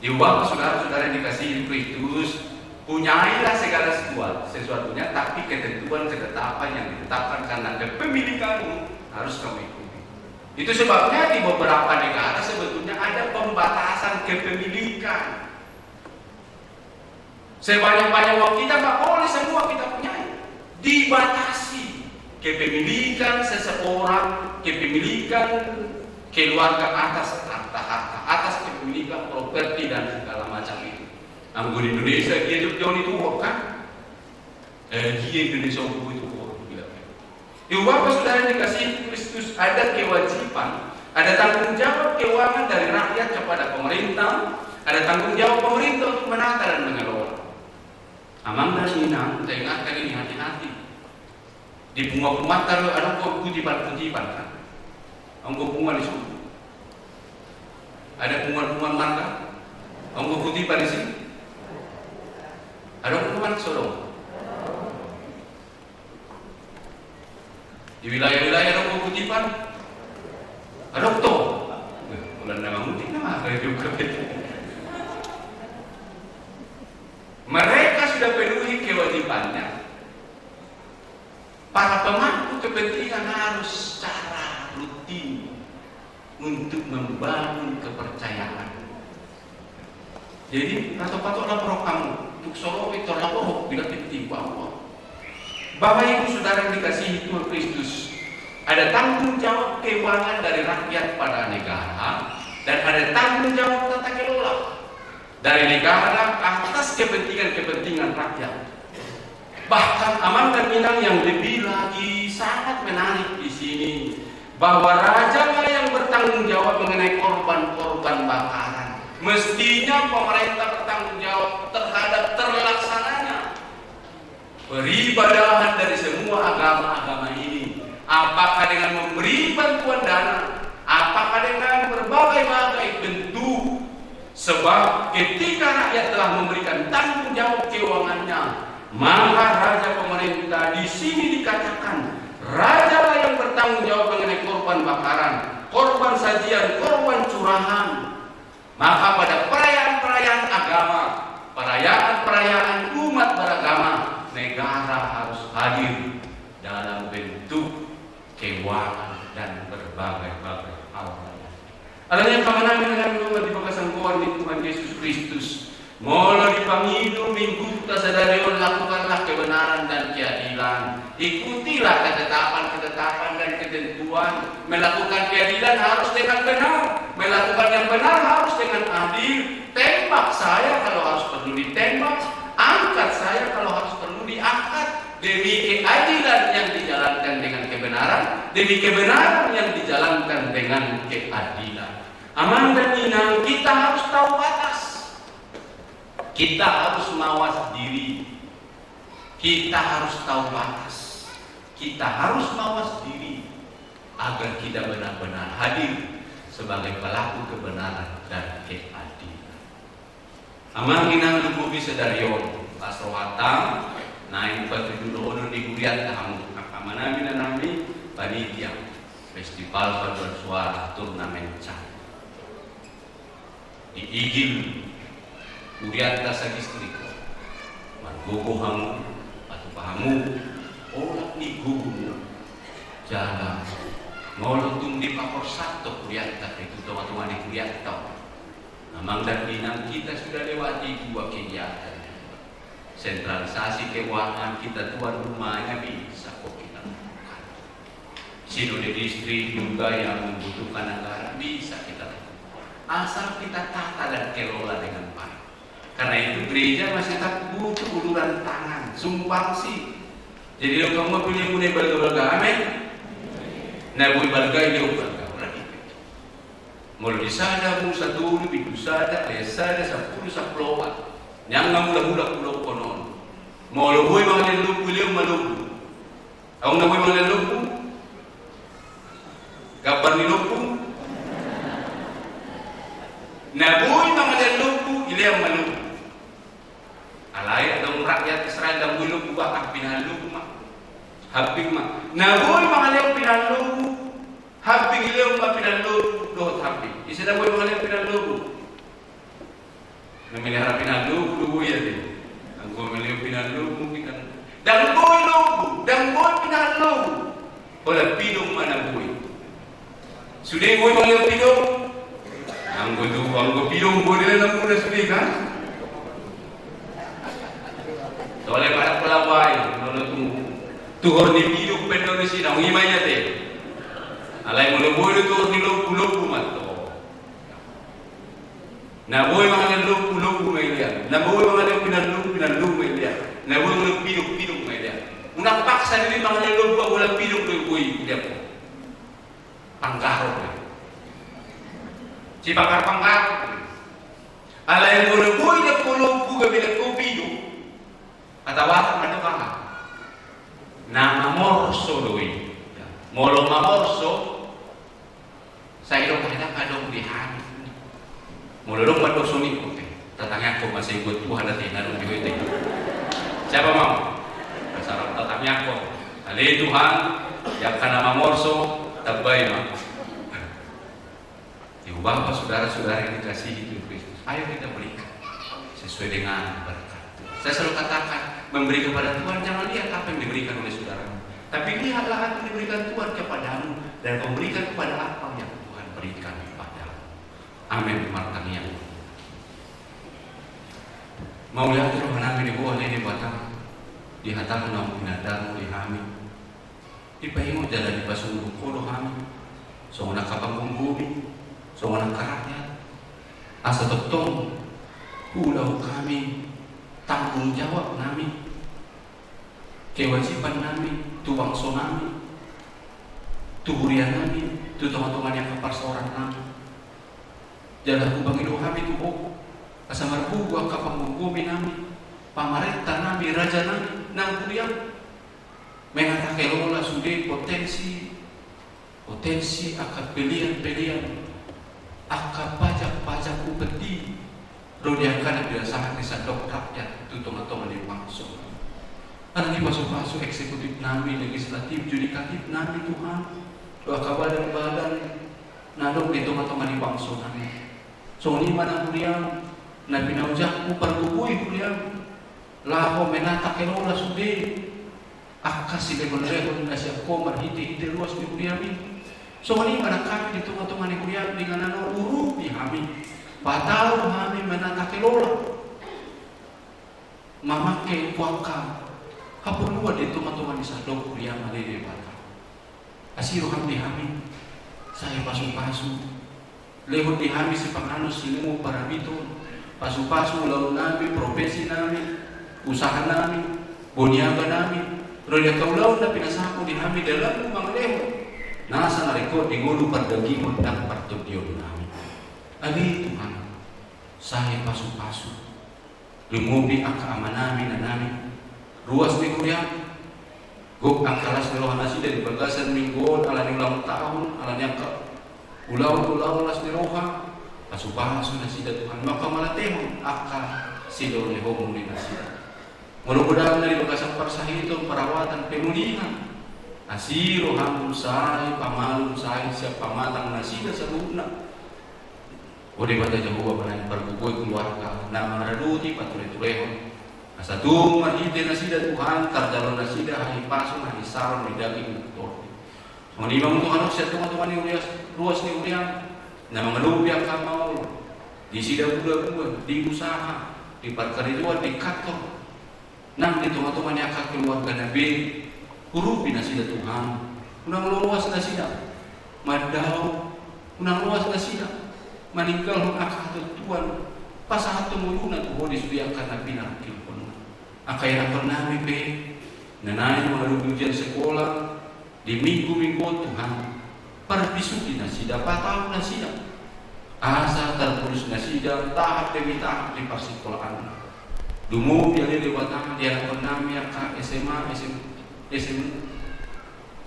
Ibu bapak saudara-saudara yang dikasihi Kristus, punyailah segala sesuatu, sesuatunya, tapi ketentuan ketetapan yang ditetapkan karena kepemilikanmu harus kamu ikuti. Itu sebabnya di beberapa negara sebetulnya ada pembatasan kepemilikan. Sebanyak-banyak uang kita nggak boleh semua kita punyai. Dibatasi kepemilikan seseorang, kepemilikan keluarga atas harta-harta, atas kepemilikan properti dan segala macam itu. Anggo di Indonesia dia juga jauh itu kan? Eh, dia Indonesia itu kan? Ibu bapak saudara yang dikasihi Kristus, ada kewajiban, ada tanggung jawab keuangan dari rakyat kepada pemerintah, ada tanggung jawab pemerintah untuk menata dan mengelola. Amang dan inang, saya ingatkan ini hati-hati. Di punguan-punguan taruh ada kutipan-kutipan kan? Anggo punguan di sini. Ada punguan-punguan marga? Anggo kutipan di sini. Ada punguan solo. Di wilayah-wilayah adong do kutipan? Adong do. Bulan nama mudik nama ada juga. Mereka sudah penuhi kewajibannya. Para pemangku kepentingan harus secara rutin untuk membangun kepercayaan. Jadi, patok-patok lapor kamu, untuk solo itu lapor, bila penting bahwa Bapak Ibu Saudara yang dikasihi Tuhan Kristus, ada tanggung jawab keuangan dari rakyat pada negara, dan ada tanggung jawab tata kelola dari negara atas kepentingan-kepentingan rakyat. Bahkan amang dan inang yang lebih lagi sangat menarik di sini, bahwa rajalah yang bertanggung jawab mengenai korban-korban bakaran. Mestinya pemerintah bertanggung jawab terhadap terlaksananya peribadahan dari semua agama-agama ini. Apakah dengan memberi bantuan dana, apakah dengan berbagai-bagai bentuk Sebab ketika rakyat telah memberikan tanggung jawab keuangannya, maka raja pemerintah di sini dikatakan, rajalah yang bertanggung tanggung jawab mengenai korban bakaran, korban sajian, korban curahan. Maka pada perayaan-perayaan agama, perayaan-perayaan umat beragama, negara harus hadir dalam bentuk keuangan dan berbagai-bagai hal lain. Alani i angka amanami, inanami, di bagasan goar ni Tuhan Yesus Kristus, molo dipangido Mingguta sadari on, lakukanlah kebenaran dan keadilan. Ikutilah ketetapan-ketetapan dan ketentuan. Melakukan keadilan harus dengan benar. Melakukan yang benar harus dengan adil. Tembak saya kalau harus perlu ditembak. Angkat saya kalau harus perlu diangkat. Demi keadilan yang dijalankan dengan kebenaran, demi kebenaran yang dijalankan dengan keadilan. Amang dan inang, kita harus tahu batas. Kita harus mawas diri. Kita harus tahu batas. Kita harus mawas diri agar kita benar-benar hadir sebagai pelaku kebenaran dan keadilan. Amang inang, lumobi sadari on, pas rohanta naeng patuduhon ni hurianta hamu, angka amanami, inanami, panitia Festival Paduan Suara Turnamen Cak. Diigil hurianta sadistrik, margogo hamu, patupa hamu olat ni gogomu. Jala molo tung dipakorsathon hurianta pe tu tonga-tonga ni hurianta on, amang dan inang, kita sudah lewati dua kegiatan. Sentralisasi keuangan, kita tuan rumahnya bisa kok kita lakukan. Sinode distrik juga yang membutuhkan anggaran bisa kita lakukan. Asal kita tata dan kelola dengan baik. Karena itu gereja masih tetap butuh uluran tangan, sumbangsi. Jadi, didok hamu ma pilihanmuna i balga-balga, amin. Na boi balga i, didok balga. Molo di sada hamu, satolu, bindu sada, ayat sada, sampulu, sampulu opat. Nian nga mulak-mulak, mulak konon. Molo boi mangalean lombu, ilean ma lombu. Adong na boi mangalean lombu? Gambar ni lombu? Na boi mangalean lombu, ilean ma lombu. Alai adong rakyat Israel, ndang boi lombu, bah, ah, pinahan lombu ma. Hambing ma. Na boi mangalean pinahan lombu, hambing, ilean ma pinahan lombu dohot hambing. Ise na boi mangalean pinahan lombu? Na melihara pinahan lombu do boi, ate. Anggo mangalean pinahan lombu, mungkin kan. Ndang boi lombu, ndang boi pinahan lombu. Holan pidong ma na boi. Sude boi mangalean pidong? Anggo tu, anggo pidong boi do na muna sude, kan? Tole pada pola boi, molo tu. Tuhor ni pidong pe do disi, naung i ma i, ate. Alai molo boi do tuhor ni lombu, lombu ma to. Na boi mangalean lombu, lombu ma ilean. Na boi mangalean pinahan lombu, pinahan lombu ma ilean. Na boi mangalean pidong, pidong ma ilean. Unang paksa diri mangalean lombu, anggo na pidong do boi, ilean. Panggaro do. Sipanggar panggaro. Alai molo boi do ho lombu, gabe do ho pidong. Hata Batak mandok aha? Na mamorso do i. Molo mamorso, sai do kadang adong di hami. Molo adong mandok songon i, oke, tatangiangkon ma sai buat Tuhan, ate, na adong di ho i, ate. Siapa mau? Asal tatangiangkon. Ale Tuhan, i angka na mamorso, tambai ma. Ibu bapak, saudara-saudara yang dikasihi Tuhan Kristus, ayo kita berikan sesuai dengan berkat. Saya selalu katakan, memberi kepada Tuhan, jangan lihat apa yang diberikan oleh saudara, tapi lihatlah apa yang diberikan Tuhan kepadamu, dan kau berikan kepada apa yang Tuhan berikan kepadamu. Amin. Martangiang. Mauliate rohanami di ho, ale Debata, di hatamu naung pinandamu di hami. Dipaingot jala dipasundut ho do hami songon angka panggomgomi, songon angka rakyat, asa tongtong huulahon hami tanggung jawab nami, kewajiban nami tu bangso nami, tu huria nami, tu tonga-tonga ni angka parsaoran nami. Jala hupangido hami tu ho asa margogo angka panggomgomi nami, pamarenta nami, raja nami nang huriam. Menata kelola sude potensi, potensi angka pelean-pelean, angka pajak-pajak upeti, ro di angka na pinasahat ni sandok rakyat tu tonga-tonga ni bangso. Alani i pasu-pasu eksekutif nami, legislatif, judikatif nami Tuhan. Angka badan-badan na adong di tonga-tonga ni bangso nami. Songon i ma na huriam, na pinaojak hu pargogoi huriam, laho menata kelola sude angka silehon-lehon na sian ho marhite-hite ruas ni huriam i. Songon i ma nang hami di tonga-tonga ni huriam, di inganan on urupi hami, patau hami menata kelola, mamangke tu angka haporluan di tonga-tonga ni sandok huriam ale Debata. Asi roham di hami, sai pasu-pasu. Lehon di hami sipanganon, sinuan, parabiton, pasu-pasu ulaon nami, profesi nami, usaha nami, boniaga nami, ro di angka ulaon na pinasahat Ho di hami dalanmu mangalehon nasa na ringkot di ngolu pardagingon nang partondion nami. Ale Tuhan, sai pasu-pasu. Lumobi angka amanami, inanami, ruas ni huriam. Gok angka las ni roha nasida di bagasan minggu on, ala ni ulang tahun, ala ni angka ulaon-ulaon las ni roha. Pasu-pasu nasida Tuhan, mangkamatehon angka silehon-lehonmu di nasida. Molo godangna di bagasan parsahiton, parawatan, pemulihan, asi roham sai pamalum, sai siap pamatang nasida saluhutna. O Debata Jahowa, manang pargogoi keluarga na mangaradoti, pature-turehon, asa tung marhite nasida Tuhan tarjalo nasida hahipason, hahisaron di daging nang tondi. Songon i ma muse Tuhan, sian tonga-tonga ni ruas, ruas ni huriam, na mangadopi angka maol di sidabu-dabuan, di usaha, di parkarejoan, di kantor, nang di tonga-tonga ni angka keluargana be, urupi nasida Tuhan. Unang loas nasida mandao, unang loas nasida maninggalhon angka hatontuan, pasahathon ngoluna tu Ho di sude angka na pinarungkilhonna. Angka ianakhonnami pe na naeng mangadopi ujian sekolah, di minggu-minggu on Tuhan, parbisuhi nasida, patau nasida, asa tarpudus nasida tahap demi tahap di parsikolaanna. Lumobi ale Debata di ianakhonnami angka S M A, S M, S M,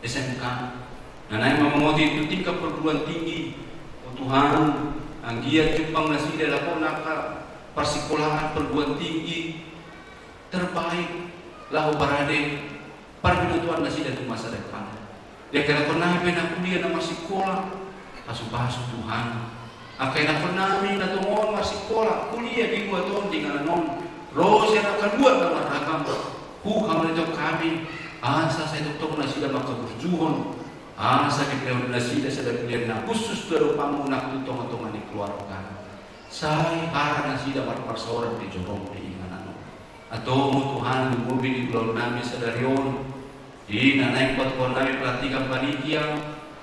S M K, na naeng mamongoti tu tingkat perguruan tinggi. O Tuhan, anggiat jumpang nasida laho tu angka parsikolahan perguruan tinggi terbaik, laho barade parbinotoan nasida tu masa depan. Di angka ianakhonnami pe na kuliah, na marsikola, pasu-pasu Tuhan. Angka ianakhonnami na tongon marsikola, kuliah di luat on, di inganan on, ro sian angka luat na marragam, huhut hamonitahon hami, asa sai tongtong nasida mangkaburjuhon, asa dibege nasida sada kuliah na khusus tu adopanmu nang tu tonga-tonga ni keluarga. Sai hera nasida marparsaoran di jorom di inganan on. Antong Tuhan, lumobi di ulaonnami sadari on, di na naeng patupaonnami pelantikan panitia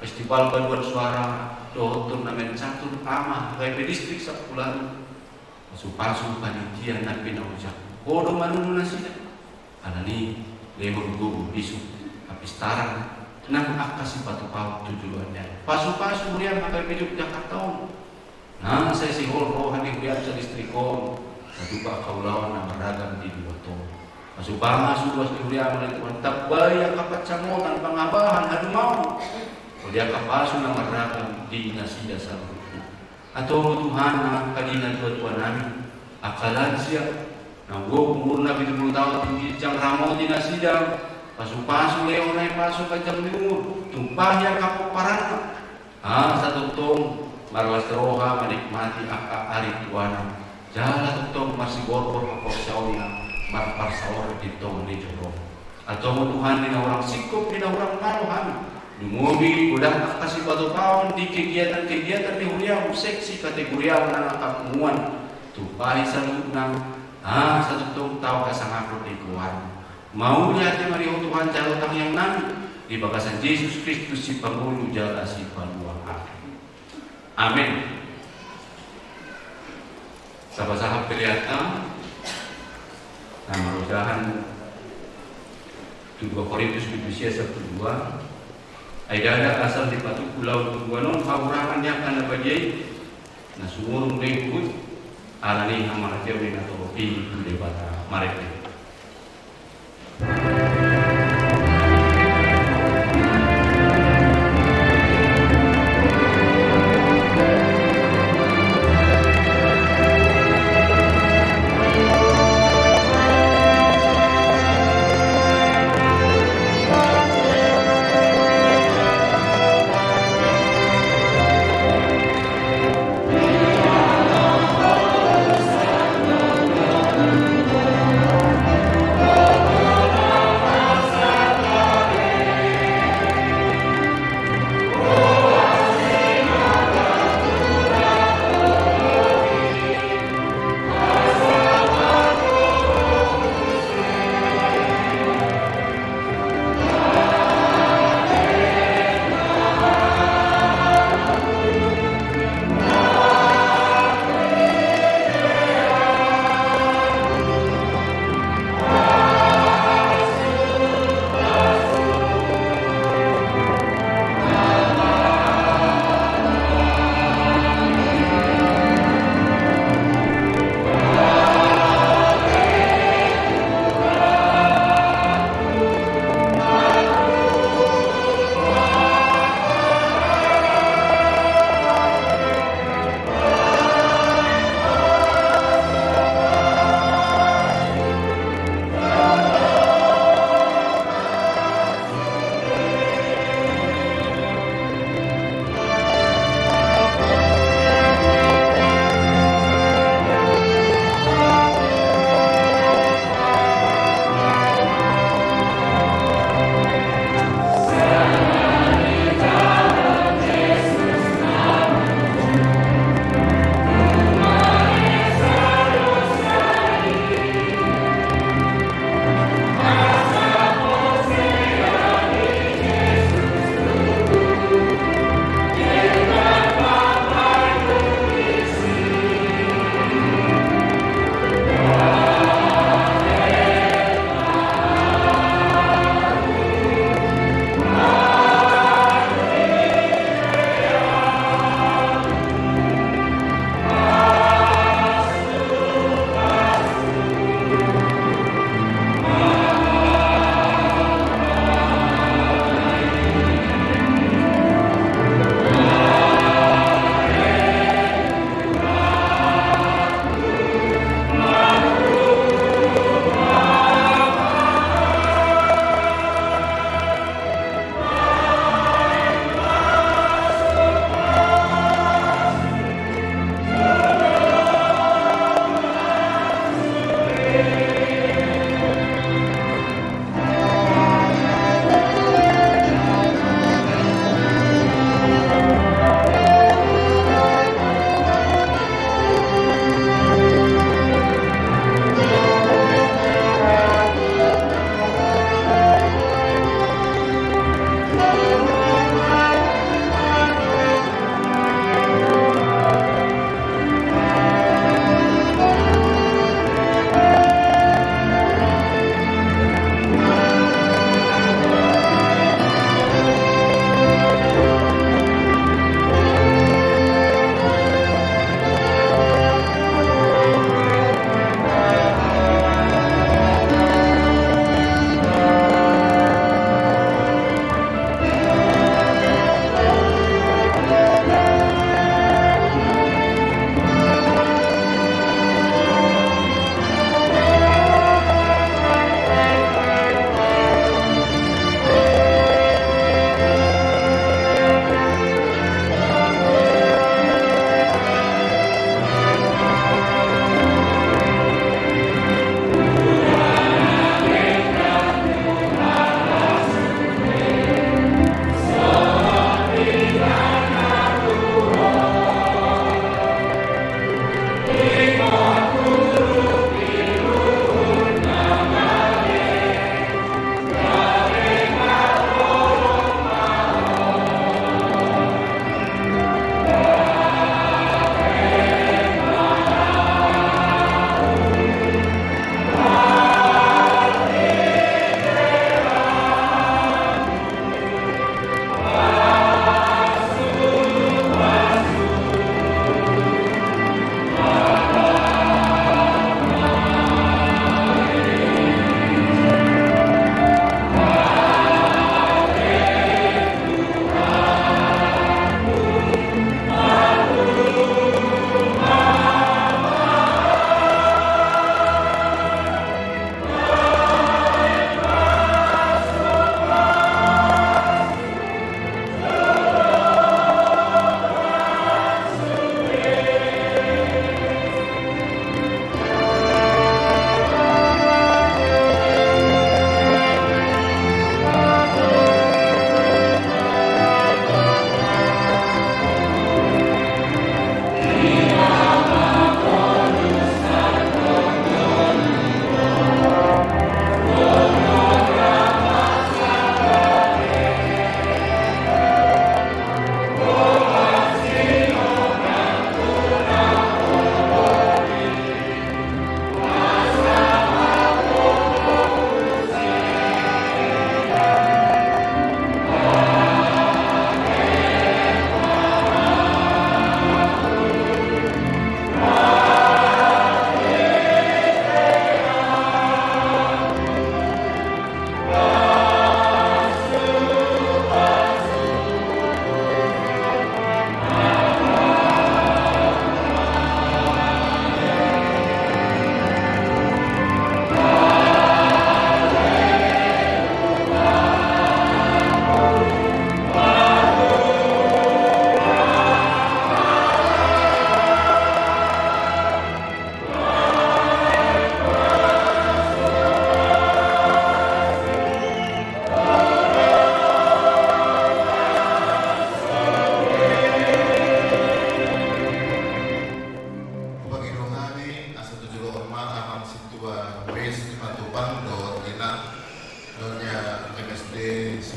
Festival Paduan Suara dohot turnamen catur Ama H K I P Distrik Sampuladu. Pasu-pasu panitia na pinaojak Ho do manunu nasida. Alani i, lehon gogo, bisuk, hapistaran nang angka sipatupaon tu joloan ni ari. Pasu-pasu huriam H K I P Jogjakarta on, nang sai sihol roha ni huriam sadistrik on, matupa angka ulaon na marragam di luat on. Pasu-pasu ruas ni huriam ale Tuhan, tambai angka pansamotan, pangabahan, hadumaon, ro di angka pasu na marragam di nasida saluhutna. Antong Tuhan, angka di natua-tuanami, angka lansia, naung gok umurna pitu pulu taon tu ginjang, ramoti nasida, pasu-pasu, lehon hahipason, panjang ni umur, tumpahi angka pomparanna, asa tongtong marlas roha manikmati angka ari tuana, jala tongtong marsiborbor haporseaonna marparsaoran di tonga ni jorom. Antong Tuhan, di na hurang singkop, di na hurang malo hami, lumobi godang angka sipatupaon di kegiatan-kegiatan ni huriamu, seksi, kategoriamu nang angka punguan, tumpahi saluhutna, asa tongtong tau hasangapon di goarmu. Mauliate ma di Ho Tuhan jalo tangiangnami, di bagasan Jesus Kristus Sipangolu jala Sipalua hami. Amen. Sapa sahap peleanta na marojahan tu dua Korintus pitu sia sampulu dua. Ai ndada asal dipatupa ulaon tu bulan on hahurangan ni angka na badia i, na sumurung do i huhut, alani i hamangation ni na torop i tu Debata. Marende.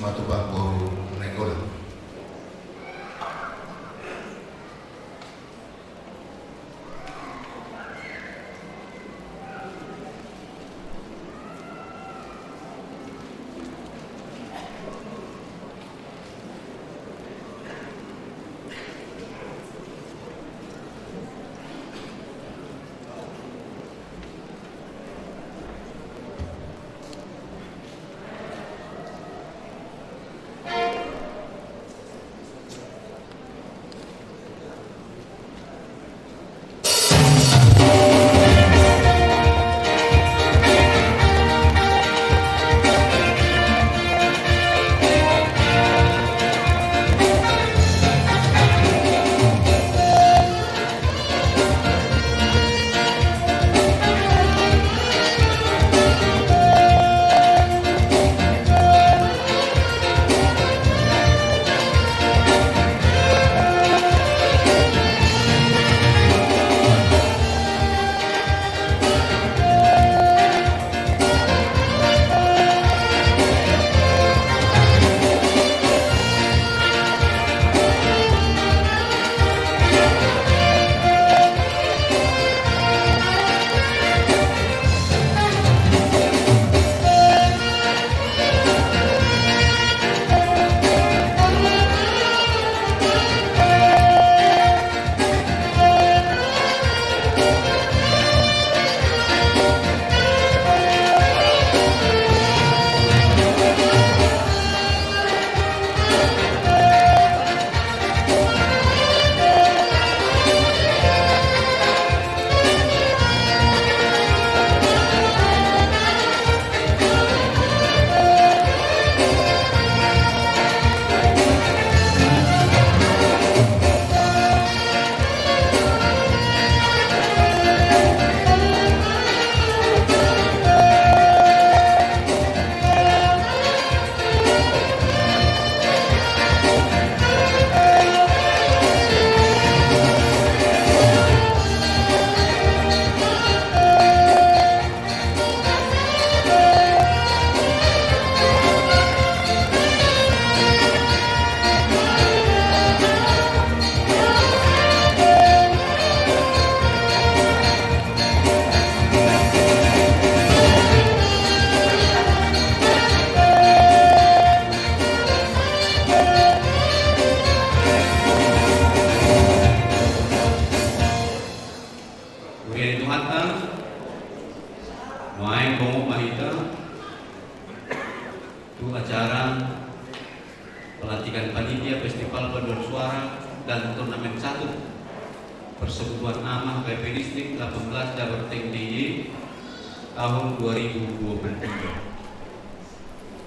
Patupa boru Nainggolan. Huria ni Tuhanta, nuaeng bongot ma hita tu acara pelantikan panitia Festival Paduan Suara dan Turnamen Catur Persekutuan Ama H K I P Distrik delapan belas Jabar Tank D I Y tahun dua ribu dua puluh tiga.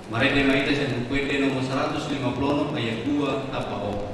Marende ma hita sian Buku Ende nomor seratus lima puluh enam ayat dua, tamba opat.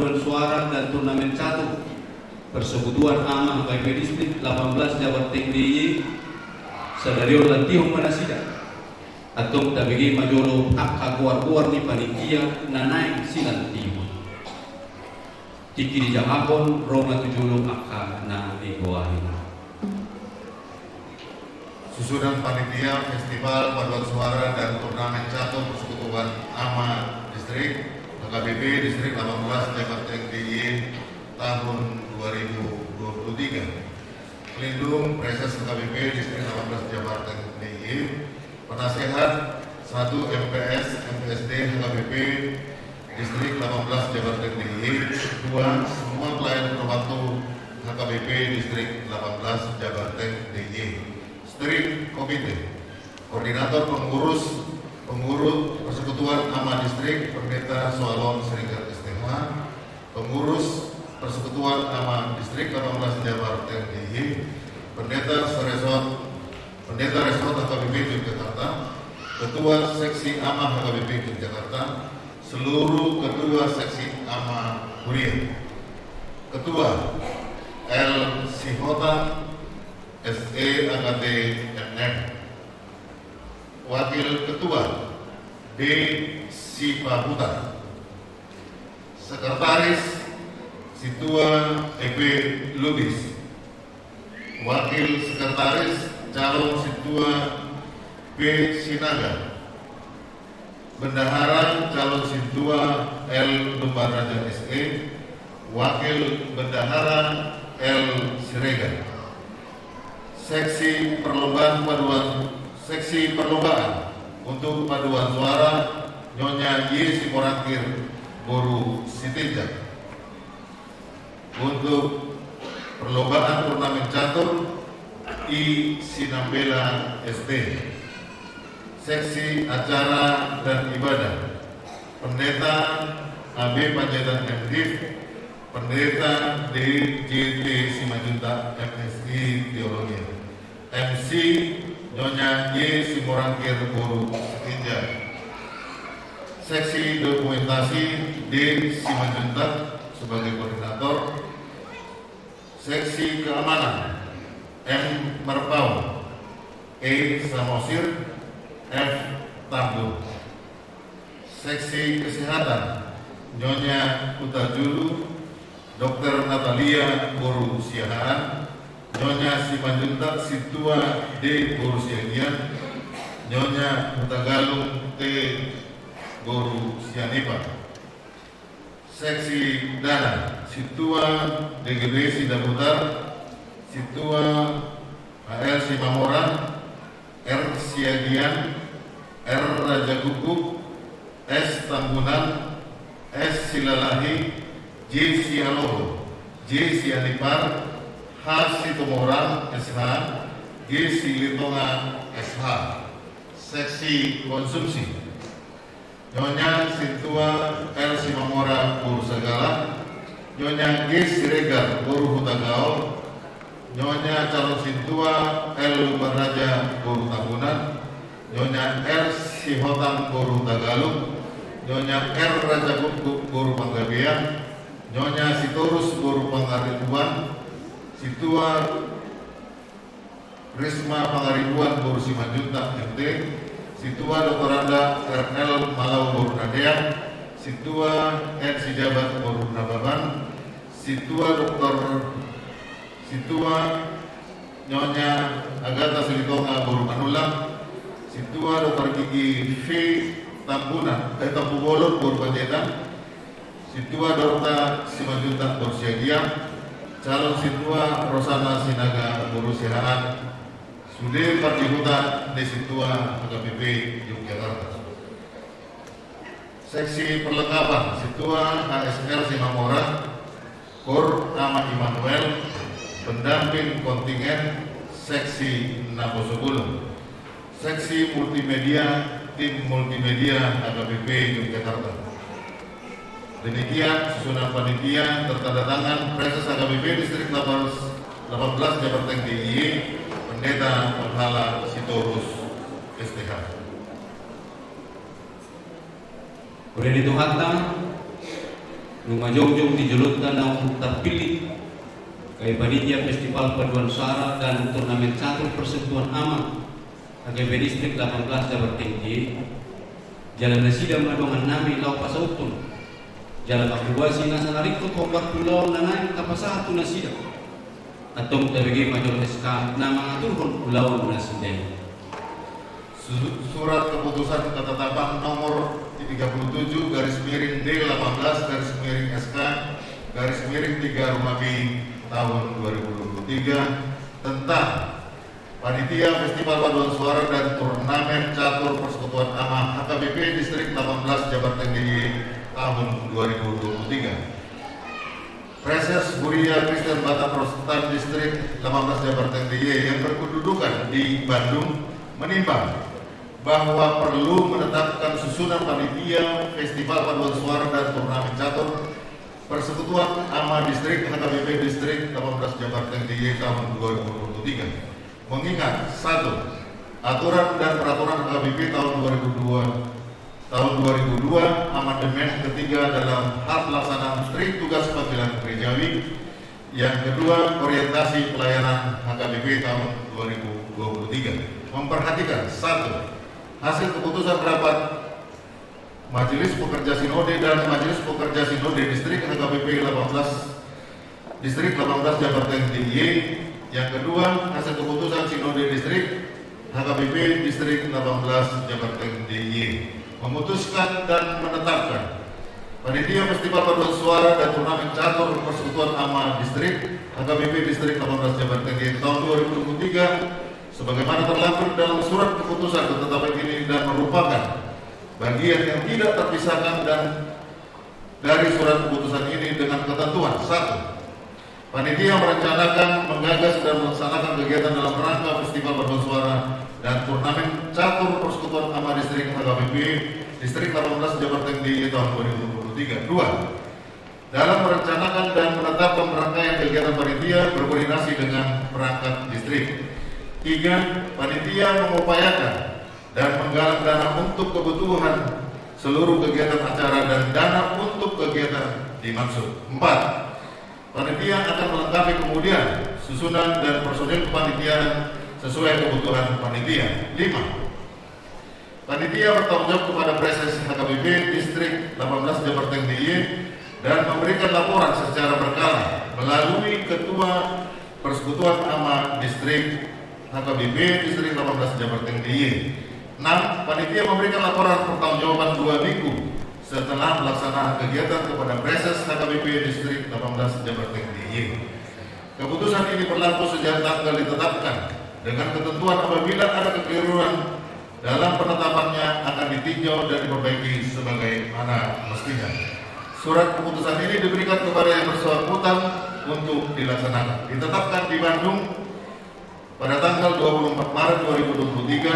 Paduan suara dan turnamen catur Persekutuan Ama H K B P Distrik delapan belas Jabar Teng D I Y, sadari on lantihon ma nasida. Antong tabege ma jolo angka goar-goar ni panitia na naeng silantihon. Tingki dijangahon, ro ma tu jolo angka na digoari. Susunan panitia Festival Paduan Suara dan Turnamen Catur Persekutuan Ama Distrik, H K B P Distrik delapan belas Jabar Teng D I Y tahun dua ribu dua puluh tiga. Pelindung Praeses H K B P Distrik delapan belas Jabar Teng D I Y. Penasehat, satu, M P S, M P S D H K B P Distrik delapan belas Jabar Teng D I Y. Dua, semua pelayan terbantu H K B P Distrik delapan belas Jabar Teng D I Y. Steering Committee, koordinator pengurus, pengurus Persekutuan Ama Distrik, Pendeta Soalon Siregar S T H. Pengurus Persekutuan Ama Distrik delapan belas Jabar Teng D I Y, Pendeta Seresot, Pendeta Resort H K B P Yogyakarta, Ketua Seksi Ama H K B P Yogyakarta, seluruh Ketua Seksi Ama Huria. Ketua, L Sihotan, S E A K T M M. Wakil Ketua, D Sipahutar. Sekretaris, Sintua F Lubis. Wakil Sekretaris, calon Sintua P Sinaga. Bendahara, calon Sintua L Lumban Raja S E. Wakil Bendahara, L Siregar. Seksi perlombaan paduan, seksi perlombaan untuk paduan suara, Nyonya Y Simorangkir boru Sitinjak. Untuk perlombaan turnamen catur, I Sinambela S T. Seksi acara dan ibadah, Pendeta A B Panjaitan M Div, Pendeta D J T Simanjuntak M Si Teologia. M C, Nyonya Y Simorangkir boru Sitinjak. Seksi dokumentasi, D Simanjuntak sebagai koordinator. Seksi keamanan, M Marpaung, E Samosir, F Tambun. Seksi kesehatan, Nyonya Hutajulu, Dokter Natalia boru Siahaan, Nyonya Simanjuntak Sintua D boru Siagian, Nyonya Hutagalung T boru Sianipar. Seksi dana, Sintua D G B Sindabutar, Sintua H L Simamora, R Siagian, R Rajagukguk, S Tambunan, S Silalahi, J Sialoho, J Sianipar, H Situmorang, S H, G Silitonga, S H. Seksi konsumsi. Nyonya Sintua L Simamora boru Sagala, Nyonya G Siregar boru Hutagaol, Nyonya calon Sintua L Lumban Raja boru Tambunan, Nyonya R Sihotan boru Hutagalung, Nyonya R Rajagukguk boru Panggabean, Nyonya Sitorus boru Pangaribuan, Sintua Risma Pangaribuan boru Simanjuntak M T, Sintua Doktoranda R L Malau boru Nandean, Sintua N Sijabat boru Nababan, Sintua Doktor, Sintua Nyonya Agatha Silitonga boru Manullang, Sintua Doktor Gigi V Tambunan, eh, Tampubolon boru Panjaitan, Sintua Dorta Simanjuntak boru Siagian, calon Sintua Rosana Sinaga boru Siahaan, sude pardihuta ni Sintua H K B P Yogyakarta. Seksi perlengkapan, Sintua H S R Simamora, Kor Ama Immanuel, pendamping kontingen Seksi Naposobulung. Seksi multimedia, tim multimedia H K B P Yogyakarta. Demikian susunan panitia, tertanda tangan Praeses H K B P Distrik delapan belas Jabar Teng D I Y, Pendeta Pahala Sitorus S T H. Udah di Tuhanta, Nunga jongjong di jolonta naung tarpillit gabe panitia Festival Paduan Suara dan Turnamen Catur Persekutuan Ama H K B P Distrik delapan belas Jabar Tinggi, jala nasida ma dongan nami laho pasauthon jala manghuasi nasa na ringkot hombar tu ulaon na naeng tapasahat tu nasida. Antong tabege ma jolo S K na mangaturhon ulaon nasida i. Su-, surat keputusan ketetapan nomor tiga puluh tujuh garis miring D delapan belas garis miring S K garis miring tiga Romawi tahun dua ribu dua puluh tiga tentang Panitia Festival Paduan Suara dan Turnamen Catur Persekutuan Ama H K B P Distrik delapan belas Jabar Tinggi tahun dua ribu dua puluh tiga. Praeses Huria Kristen Batak Protestan Distrik delapan belas Jabar Tinggi yang berkedudukan di Bandung menimbang bahwa perlu menetapkan susunan panitia Festival Paduan Suara dan Turnamen Catur Persekutuan Ama Distrik H K B P Distrik delapan belas Jabar Tinggi tahun dua ribu dua puluh tiga. Mengingat, satu, aturan dan peraturan H K B P tahun dua ribu dua, tahun dua ribu dua, amandemen ketiga dalam hal pelaksanaan stri tugas panggilan gerejawi, yang kedua, orientasi pelayanan H K B P tahun dua ribu dua puluh tiga. Memperhatikan, satu, hasil keputusan rapat Majelis Pekerja Sinode dan Majelis Pekerja Sinode Distrik H K B P delapan belas, Distrik delapan belas Jabar Tinggi. Yang kedua, hasil keputusan Sinode Distrik H K B P Distrik delapan belas Jabar Tinggi memutuskan dan menetapkan Panitia Festival Paduan Suara dan Turnamen Catur Persekutuan Ama Distrik H K B P Distrik delapan belas Jabar Tinggi tahun dua ribu dua puluh tiga sebagaimana terlampir dalam surat keputusan ketetapan ini dan merupakan bagian yang tidak terpisahkan dan dari surat keputusan ini dengan ketentuan, satu, panitia merencanakan, menggagas, dan melaksanakan kegiatan dalam rangka Festival Paduan Suara dan Turnamen Catur Persekutuan Ama Distrik H K B P Distrik delapan belas Jabar Tinggi tahun dua ribu dua puluh tiga. Dua, dalam merencanakan dan menetapkan rangkaian kegiatan panitia berkoordinasi dengan perangkat distrik. Tiga, panitia mengupayakan dan menggalang dana untuk kebutuhan seluruh kegiatan acara dan dana untuk kegiatan dimaksud. Empat, panitia akan melengkapi kemudian susunan dan personil kepanitiaan sesuai kebutuhan panitia. Lima, panitia bertanggung jawab kepada Praeses H K B P Distrik delapan belas Jabar Tinggi dan memberikan laporan secara berkala melalui Ketua Persekutuan Ama Distrik H K B P Distrik delapan belas Jabar Tinggi. Enam, panitia memberikan laporan pertanggungjawaban dua minggu setelah pelaksanaan kegiatan kepada Praeses H K B P Distrik delapan belas Jabar Tinggi. Keputusan ini berlaku sejak tanggal ditetapkan, dengan ketentuan apabila ada kekeliruan dalam penetapannya akan ditinjau dan diperbaiki sebagaimana mestinya. Surat keputusan ini diberikan kepada yang bersangkutan untuk dilaksanakan. Ditetapkan di Bandung pada tanggal dua puluh empat Maret dua ribu dua puluh tiga,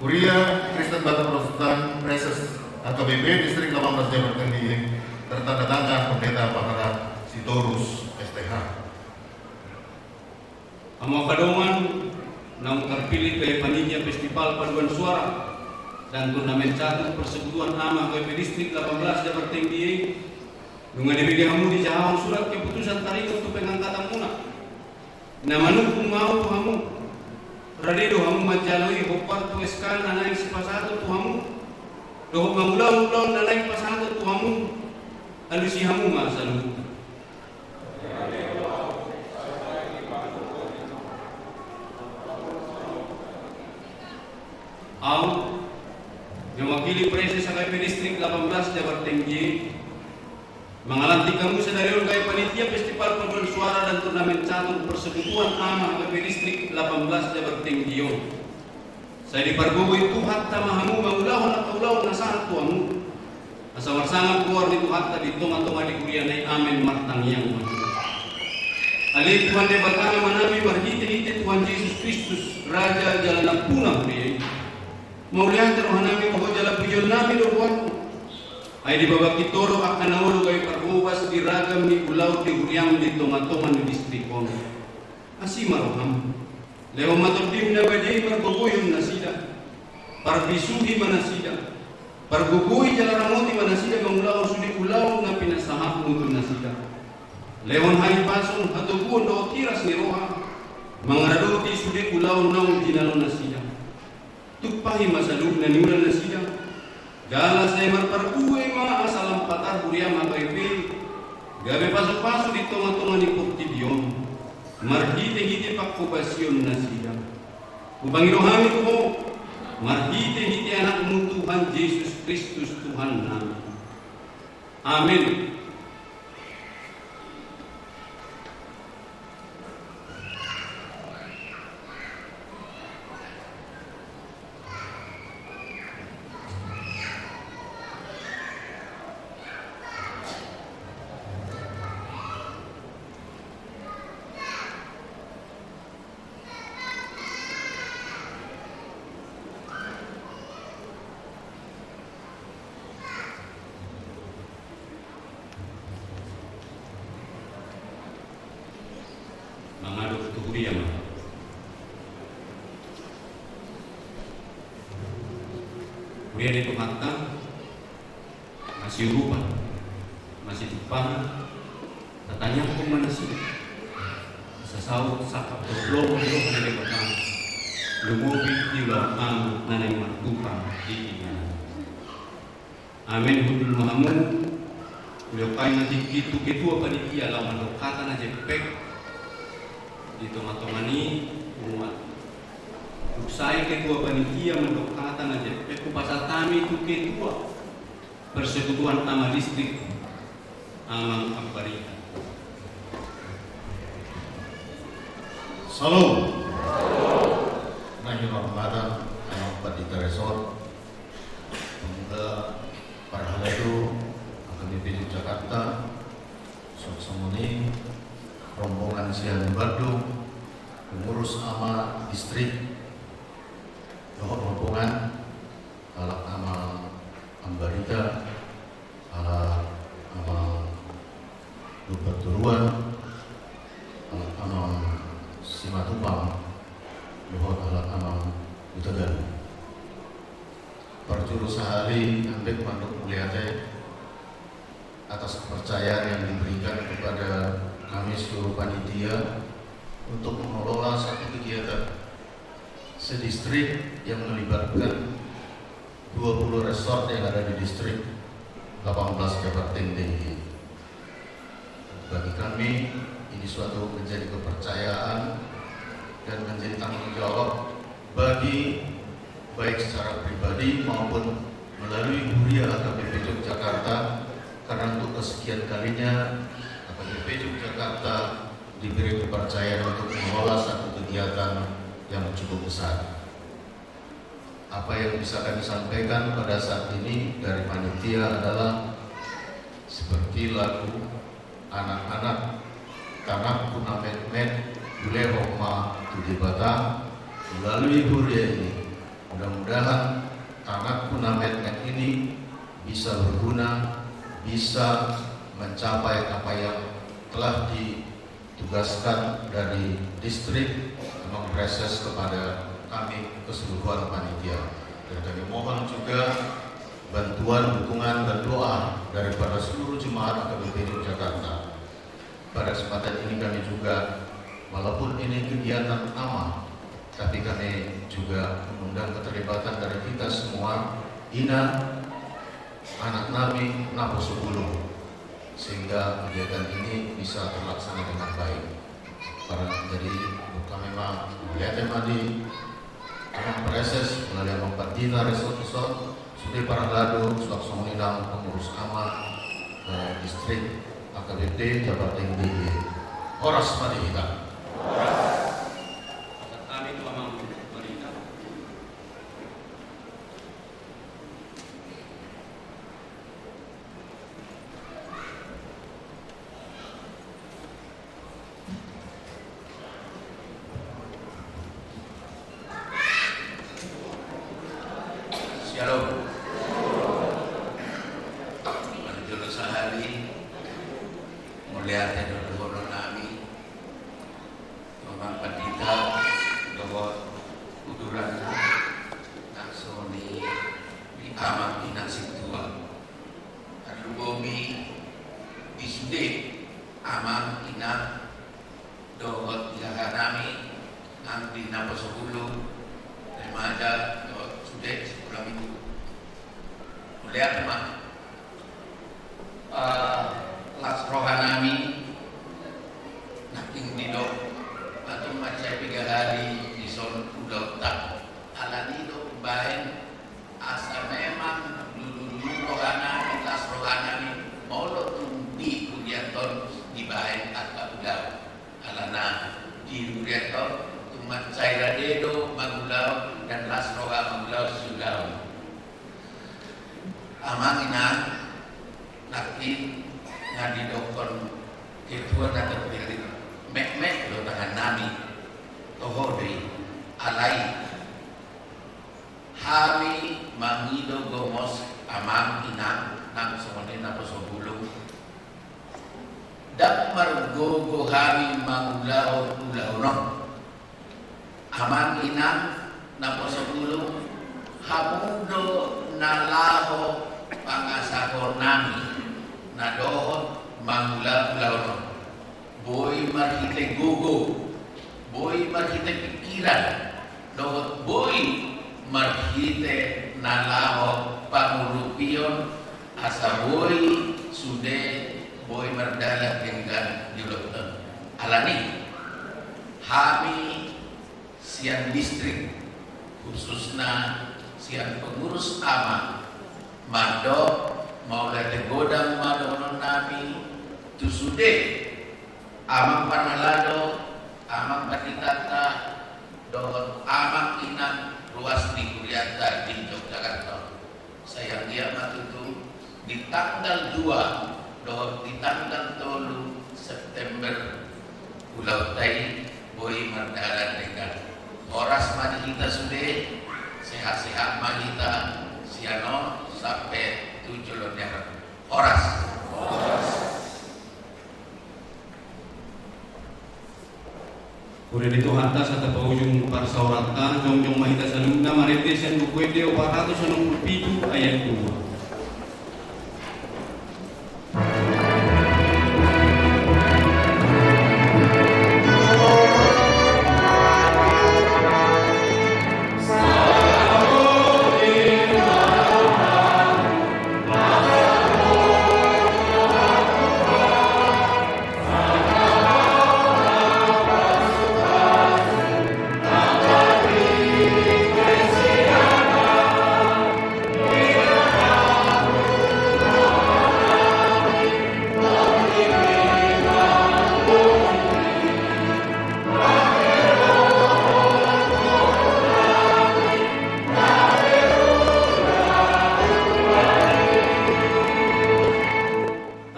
Huria Kristen Batak Protestan Praeses H K B P Distrik delapan belas Jabar Tinggi, tertanda tangan Pendeta Pahara Sitorus, S T H. Hamu angka dongan naung tarpillit gabe panitia Festival Paduan Suara dan Turnamen Catur Persekutuan Ama H K B P Distrik delapan belas Jabar Tinggi, nunga dibege hamu dijahahon surat keputusan taringot tu pengangkatanmuna. Na manungkun ma ahu tu hamu. Rade do hamu manjalo i hombar tu S K na naeng sipasahaton tu hamu, dohot mangulahon ulaon na naeng pasahaton tu hamu. Alusi hamu ma saluhutna. Ahu, mewakili Praeses H K B P Distrik delapan belas Jabar Tinggi, mangalantik hamu sadari on gabe panitia Festival Paduan Suara dan Turnamen Catur Persekutuan Ama H K B P Distrik delapan belas Jabar Tinggi on. Sai dipargogoi Tuhanta ma hamu mangulahon angka ulaon na sahat tu hamu. Asa marsangap goar ni Tuhanta di tongatonga ni huriana i. Amen. Martangiang ma hita. Ale Tuhan Debata Amanami, marhitehite Tuhan Jesus Kristus, Raja jala nampuna huria i, mauliate rohanami dohot jala pujionnami do buatmu. Ai dibabaki Ho do angka na olo gabe parhobas di ragam ni ulaon di huriam di tongatonga ni distrik on. Asi ma roham. Lehon ma Tondim na badia i margogoihon nasida. Parbisuhi ma nasida. Pargogoi jala ramoti ma nasida mangulahon sude ulaon na hak mutu nasida. Lehon hahipason, hatoguon dohot hiras ni roha mangaradoti sude ulaon naung jinalo nasida. Tumpahi ma saluhutna niula nasida. Jala sai marparbue ma asa lam patar huriam H K B P gabe pasupasu di tongatonga ni portibi on marhitehite panghobasion nasida. Hupangido hami tu Ho marhitehite Anakmu Tuhan Jesus Kristus Tuhannami. Amen. Mangadop tu huria ma. Huria ni Tuhanta, masiurupan, masitumpahan, tatangiangkon ma nasida. Asa saut sangkap dohot lomo ni roha ni Debata, lumobi di ulaon hamu na naeng martupa di inganan. Amen. Hundul ma hamu. Hulehokhon ma tingki tu ketua panitia laho mandok hata na jempek di tongatonga ni umat. Dung sae ketua panitia mandok hata na jempek, hupasahat hami tu ketua Persekutuan Ama Distrik, Amang Ambarita. Salam. Na hinaholongan Amang Pandita Resort, Pemuda, parhalado H K B P Yogyakarta, suang songon i rombongan sian Bandung, pengurus ama distrik, dohot rombongan, halak ama Ambarita, halak ama Lumban Toruan, halak ama Simatupang, dohot halak ama Hutagaluh. Parjolo sahali, ambek mandok mauliate atas kepercayaan yang diberikan kepada kami seluruh panitia untuk mengelola satu kegiatan sedistrik yang melibatkan dua puluh resort yang ada di distrik delapan belas Jabar Tengdei. Bagi kami, ini suatu menjadi kepercayaan dan menjadi tanggung jawab bagi, baik secara pribadi maupun melalui Huria H K B P Yogyakarta, karena untuk kesekian kalinya H K B P Yogyakarta diberi kepercayaan untuk mengelola satu kegiatan yang cukup besar. Apa yang bisa kami sampaikan pada saat ini dari panitia adalah seperti lagu anak-anak, tanakku na metmet, hulehon ma tu Debata, melalui huria ini. Mudah-mudahan tanakku na metmet ini bisa berguna, bisa mencapai apa yang telah di tugaskan dari distrik, memang reses kepada kami keseluruhan panitia. Dan kami mohon juga bantuan, dukungan, dan doa daripada seluruh jemaat H K B P Yogyakarta. Pada kesempatan ini kami juga, walaupun ini kegiatan ama, tapi kami juga mengundang keterlibatan dari kita semua, ina, anak nami, naposobulung, sehingga kegiatan ini bisa terlaksana dengan baik. Para, jadi, kami ma, mauliate ma di Amang Praeses, melalui Amang Pandita Resort, sude parhalado, suang songon i nang pengurus ama, eh, distrik H K B P Jabar Tengdei. Horas ma di hita. Horas. Pasahat hami tu Amang Pandita. Syalom. Parjolo sahali, mauliate do dohonon nami tu Amang Pandita dohot uturanna, nang songon i di amang inang sintua. Tarlumobi Amang, inang, dohot di hahanami nang di naposo bulung, remaja dohot sude sikola minggu. Mauliate ma. Eh, las rohanami nangkin didok, atung mansai piga hali dison ulaonta. Alani do umbahen asa memang lululu rohanami, las rohanami, molo tung di huriaton dibahen angka ulaon. Alana di huriaton tung mansai rade do mangulahon dan las roha mangulahon siulaon. Amang, inang, nangkin na didokkon ketua na terpilih, metmet do tangannami. Toho do i, alai hami mangido gomos, amang, inang, nang songon i naposo bulung, ndang margogo hami mangulahon ulaon on. Amang, inang, naposo bulung, hamu do na laho pangasahonnami na dohot mangula ulaon on. Boi marhite gogo, boi marhite pikiran, dohot boi marhite na laho pangurupion, asa boi sude boi mardalan denggan di ulaonta. Alani hami sian distrik, khususna sian pengurus amang, mandok mauliate godang ma dohononnami tu sude amang parhalado, amang panditanta, dohot amang inang ruas ni hurianta di Yogyakarta. Sai anggiat ma tutu di tanggal dua dohot di tanggal tolu September ulaonta i boi mardalan denggan. Horas ma di hita sude, sehat-sehat ma hita sian on sampe tu joloan ni ari. Horas. Horas. Pudi ni Tuhanta, sahat tu ujung parsaoranta, jongjong ma hita saluhutna marende sian Buku Ende opat ratus onom pulu pitu ayat dua.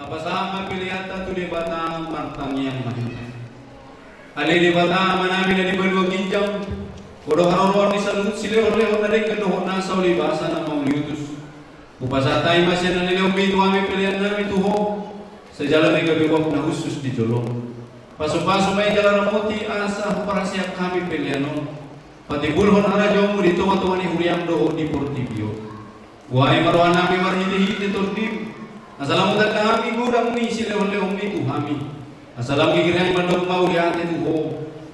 Tapasahat ma peleanta tu Debata, martangiang ma hita. Ale Debata Amanami na di banua ginjang, Ho do haroroan ni saluhut silehonlehon na denggan dohot nasa ulibasa na mauliutus. Hupasahat hami ma sian na nilehonmi tu hami peleannami tu Ho, sai jala na gabe gok na hushus di jolom. Pasupasu ma i jala ramoti asa huparhaseang hami pelean on patimbulhon harajaonmu di tongatonga ni huriam dohot di portibi on. Buhai ma rohanami marhitehite Tondim, asa lam hutanda hami godang ni silehonlehonmi tu hami, asa lam gigir hami mandok mauliate tu Ho,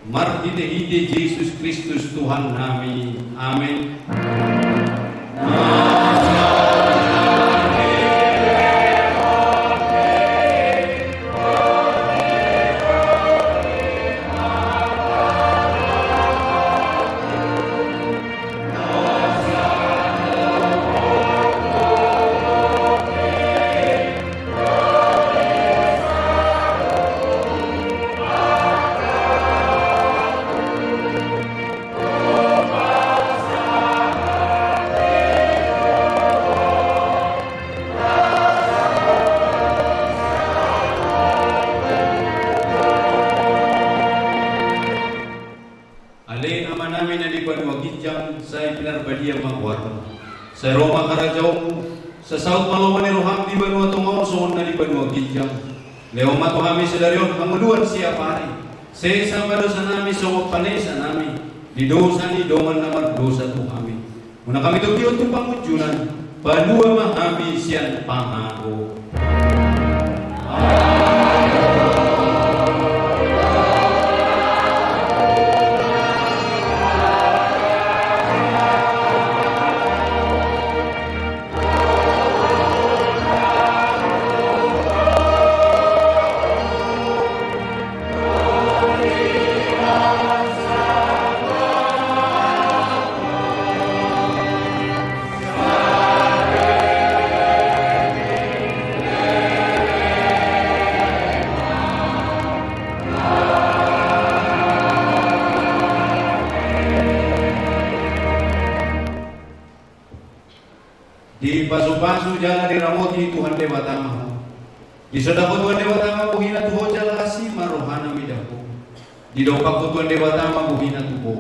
marhitehite Jesus Kristus Tuhannami. Amen. Ale Amanami na di banua ginjang, sai pinarbadia ma goarmu. Sai ro ma harajaonmu, sai saut ma lomo ni roham di banua tonga on songon na di banua ginjang. Lehon ma tu hami sadari on hangoluan siapari. Sesa ma dosanami songon panesanami di dosa ni dongan na mardosa tu hami. Unang hami togihon tu pangunjunan, palua ma hami sian pangago. pasu jala diramoti Tuhan Debata ma ho. Disondangkon Tuhan Debata ma bohina tu ho jala asi ma rohana mida ho. Didompakkon Tuhan Debata ma bohina tu ho.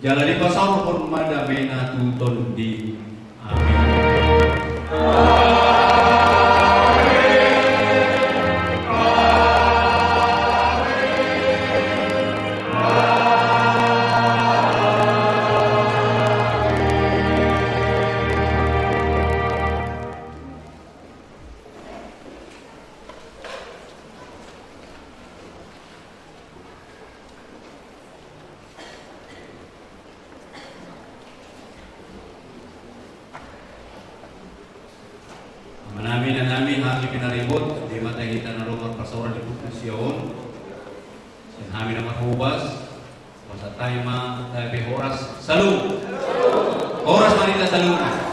Jala dipasaorhon ma damena tu tondimi. Amin. Amanami, inanami, hami pinaribot, Debata hita na ro marparsaoran di pungu sia on. Sian hami na marhobas, hupasahat hami ma tape horas. Salam. Horas ma di hita saluhutna.